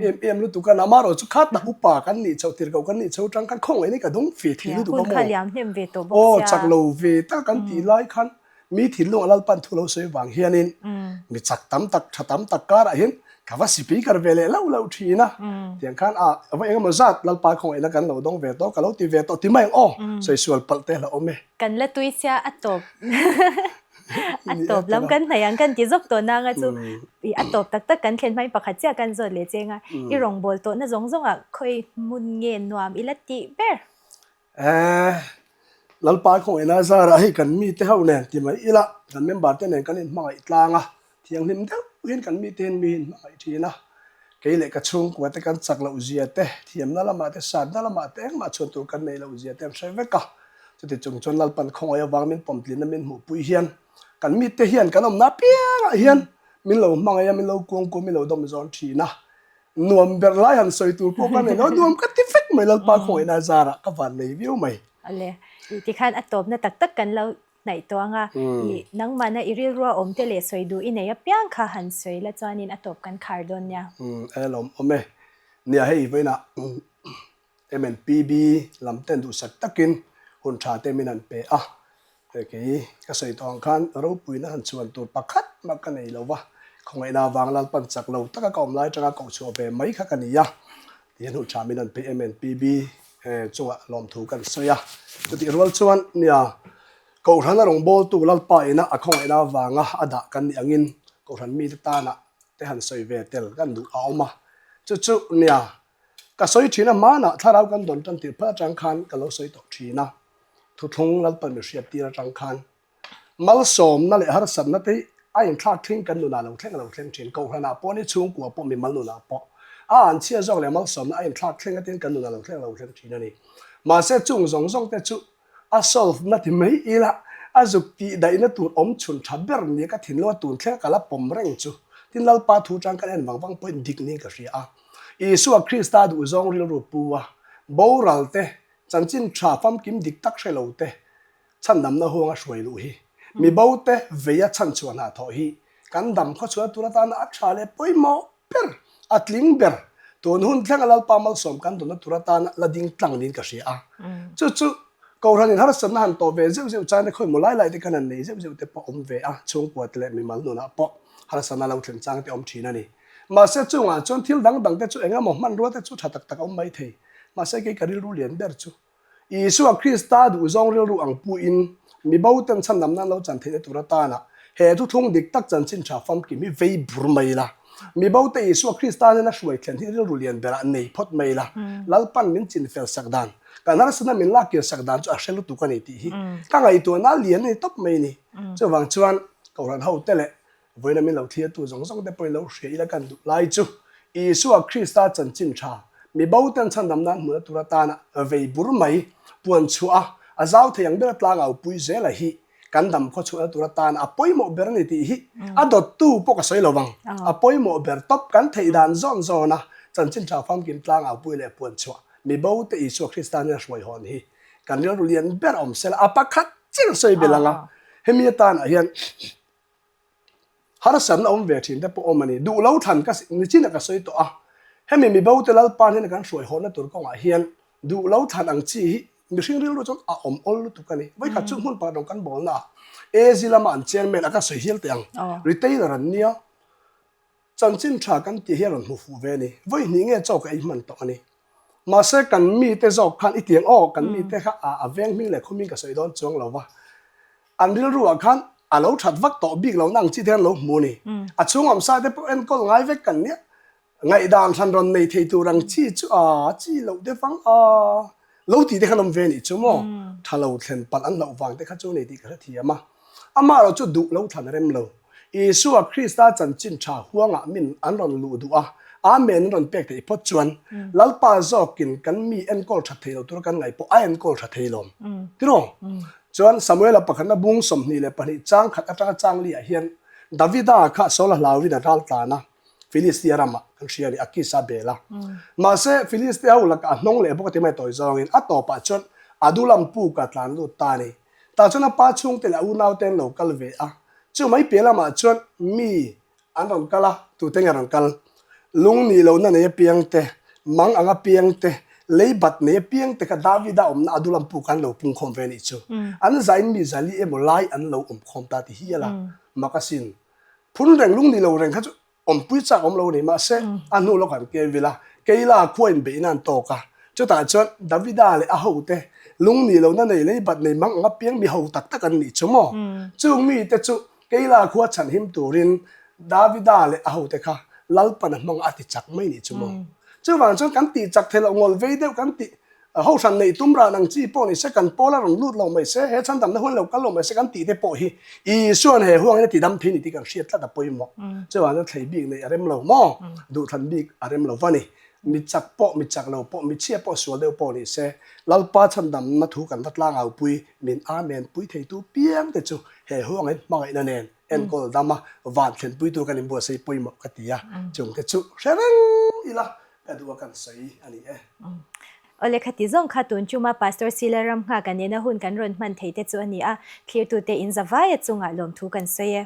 Em em lutuk a, nama erawh chu kha tak upa kan nih chhoh tir koh kan nih chho tang khan khawngaih ni ka dawng ve thei lutuk a maw? Aw chak lo ve tak kan tih lai khan mi thinlung a Lalpan thu lo sawi vang hianin mi chak tam tak tha tam tak karah hian ka va speaker ve leh lauh lauh thin a, tiang khan a va eng emaw zat Lalpa khawngaihna kan lo dawng ve tawh ka lo ti ve tawh ti mai ang aw sawi sual palh te hlauh awm e.
Kan la tui sia a tawp. A tawp lam kan hnaih ang kan ti zawk tawh nanga chu i a tawp tak tak kan thlen hmain pakhat chiah kan zawt leh cheng a, i rawngbâwl tawhna zawng zawngah khawi hmun nge nuam i la tih ber?
Eh, Lalpa khawngaihna zarah hei kan mite ho nen ti mai ila kan member te nen kan inhmangaih tlang a, Thianghlim deuhin kan mite hian mi hi hmangaih thin a, kei leh ka chhungkua te kan chak loh zia te, thiamna lamah te, satna lamah te engmah chhuan tur kan neih loh zia te an hre vek a. Chuti chung chuan Lalpan khawngaih avang min pawmtlinna min hmuhpui hian kan mite hian kan awmna apiangah hian min lo hmangaih a, min lo kuangkuah, min lo dawm zawn thin a. Nuam ber lai han sawi tur pawh ka nei lo, nuam ka ti vek mai Lalpa khawngaihna zarah ka van nei viau mai.
Awle, tikhan a tawpna tak tak kan lo hnaih tawh ang a, i nangmahna i rilrua awm te leh sawi duh i nei apiang kha han sawi la chuanin a tawp kan khar dawn nia.
Umm e lawm awm e. Nia hei vawiinah MNPB lam ten duhsak takin hun tha te min han pe a, kei ka sawi tawh ang khan ropuina han chhuan tur pakhat mah ka nei lo va, khawngaihna avang Lalpan chak lo taka ka awm lai atanga koh chhuah ve mai kha ka ni a, tihian hun tha min han pe MNPB chungah lawmthu kan sawi a. Chutih rual chuan nia Kohhran a rawngbawltu Lalpa ina a khawngaihna avanga a dah kan nih angin Kohhran mite tana te han sawi ve tel kan duh a awm a. Chu chu nia ka sawi thin a, hmanah thlarau kan dawn tan tirh phat atang khan ka lo sawi tawh thin a. Thuthlung Lalpa mi hriat tir atang khan Malsawmna leh harsatna te hi a inthlak thleng kan nunah lo thleng a lo thleng thin. Kohhranah pawh ni chhungkua pawh mimal nunah pawh a anchhia zawk leh malsawmna a inthlak thleng atin kan nunah lo thleng a lo thleng thin a ni. Mahse chung zawng zawng te chu a solve na ti mai ila a zuk tih daihna tur awm chhun tha ber nia ka thinlung a tun thleng ka la pawm reng chu tin Lalpa thu chang kan en vang vang pawhin dik niin ka hria a. Isua Krista duhzawng rilru pu a boral te chanchin tha famkim dik tak hre lo te Chhandamna huanga hruai luh hi mi bo te veia chhanchhuah hna thawh hi Kan dam khawchhuah tur atana a tha leh pawimawh ber, a tling ber, tun hun thlenga Lalpa malsawm kan dawnna tur atana la ding tlang niin ka hria a. Chu chu Kohhranin harsatna han tawh ve zeuh zeuh chang te khawimaw lai lai te khan han nei zeuh zeuh te pawh awm ve a, chhungkua te leh mimal nunah pawh harsatna lo thlen chang te awm thin a ni. Mahse chungah chuan thil dang dang te chu eng emaw hmanrua te chu tha tak tak a awm mai thei. Mahse kei ka rilru lian ber chu Isua Krista duhzawng rilru ang puin mi boten chhandam nan lo chan theihna tur atana he thuthlung dik tak chanchin tha famkim hi vei bur mai la. Mi bote Isua Krista nena hruai thlen hi rilru lian berah nei phawt mai la. Lalpan min chin fel sak dan, kan harsatna min lak kir sak dan chu a hre lutuk a ni tih hi ka ngaihtuahna lian a ni tawp mai a ni. Chuvang chuan Kohhran hote leh Vawiina min lo thliartu zawng zawng te pawhin lo hria ila kan duh lai chu Isua Krista chanchin tha, mi bo ten chhandam nan hmuhna tur atana vei bur mai, puan chhuah a, a zau thei ang bera tlangau pui zela hi kan dam khaw chhuahna tur atana a pawimawh ber a ni tih hi a dawttu pawh ka sawi lo vang. A pawimawh ber tawp kan theih dan zawn zawna chanchin tha famkim tlangau pui leh puan chhuah mi bo te Isua Krista nen hruai hawn hi kan rilru lian ber awm sela a pakhat chiah sawi belh ang a, hemi atanah hian Harsatna awm ve thin te pawh awm a ni. Duh lo thlan ka nichin a ka sawi tawh a, hemi mibo te Lalpa hnena kan hruai hawhna tur kawngah hian duh lo thlan ang chi hi mihring rilru chuan a awm awl lutuk a ni. Vawikhat chu hmun pakhat rawng kan bawlna ah AZ lama an chairman a ka sawi hial teh ang, retailer an nia, Chanchin tha kan tih hi a rawn hmu fuh ve a ni. Vawi hnih nge chaw ka ei hman tawh a ni. Mahse kan mite zawk khan i tiang aw kan mite kha a veng hming leh khaw hming ka sawi dawn chuang lo va. An rilru ah khan a lo that vak tawh bik lo na ang chi te khan lo hmu a ni. A chhung awm sa te pawh enkawl ngai vek kan nia. Ngaihdan hran rawn nei thei tur ang chi chu a chi loh deuh vang a lo tih te khan awm ve a nih chu maw. Tha lo thlen palh an hlauh vang te kha chu a ni tih ka hrethiam a. Amaherawh chu duh lo thlan rem lo. Isua Krista chanchin tha huangah min an rawn luh duh a, Amen an rawn pek theih phawt chuan Lalpa zawkin kan mi enkawl tha thei lo tura kan ngaih pawh a enkawl tha thei lawm. Tiraw? Chuan Samuela pakhatna bung 22 chang khat atanga chang liah hian Davida kha Saula hlauin a ral tlan a, Filistia ramah kan hria a ni, Akis a bel a. Mahse Filistia ho lakah a hnawng leh bawk a ti mai tawi zawngin a tawpah chuan Adulam pukah tlan lut ta a ni. Tah chuan a pa chhungte leh a unaute an lo kal ve a, chu mai piah lamah chuan mi an rawn kal a, tute nge rawn kal? Lung nih lohna nei apiang te, mang ang apiang te, lei bat nei apiang te kha Davida awmna Adulam puk an lo pung khawm ve a nih chu. An zain mi zali emaw lai an lo awm khawm ta ti hial a, mak asin. Phun reng lung nih lo reng kha chu Awmpui chak awm lo a ni, mahse a hnu lawk an keu vil a, Keila khua inbeihna an tawk a, chutah chuan Davida leh a hote lung nih lohna nei lei bat nei mang anga piang mi ho tak tak an nih chu maw? Chung mite chu Keila khua chhanhim turin Davida leh a hote kha Lalpan a hmang a ti chak mai nih chu maw? Chuvang chuan kan tih chak thei loh ngawl vei deuh kan tih Ho hran neih tum ran ang chi pawh ni se, kan pawl a rawn lut lo mai se, he chhandamna huan lo kal lo mai se kan tih te pawh hi Isua'n he huangin a ti dam thei ni tih kan hriat tlat a pawimawh. Chuvang chuan thlei bik neih a rem lo maw? Duhthlan bik a rem lo va ni. Mi chak pawh, mi chak lo pawh, mi chhia pawh sual deuh pawh ni se, Lalpa chhandamna thu kan va tlangau pui, min Amen pui theitu piang te chu he huangin hmangaihna nen enkawl dam a, van thlenpui tur kan inbuatsaih pawimawh ka ti a, chungte chu hre reng ila Ka duh a kan sawi a ni e.
Awle khati zawng kha tun chuma Pastor Sila Ramnghaka nena hun kan rawn hman thei te chu a ni a, thlirtute in zavaia chungah lawmthu kan sawi e.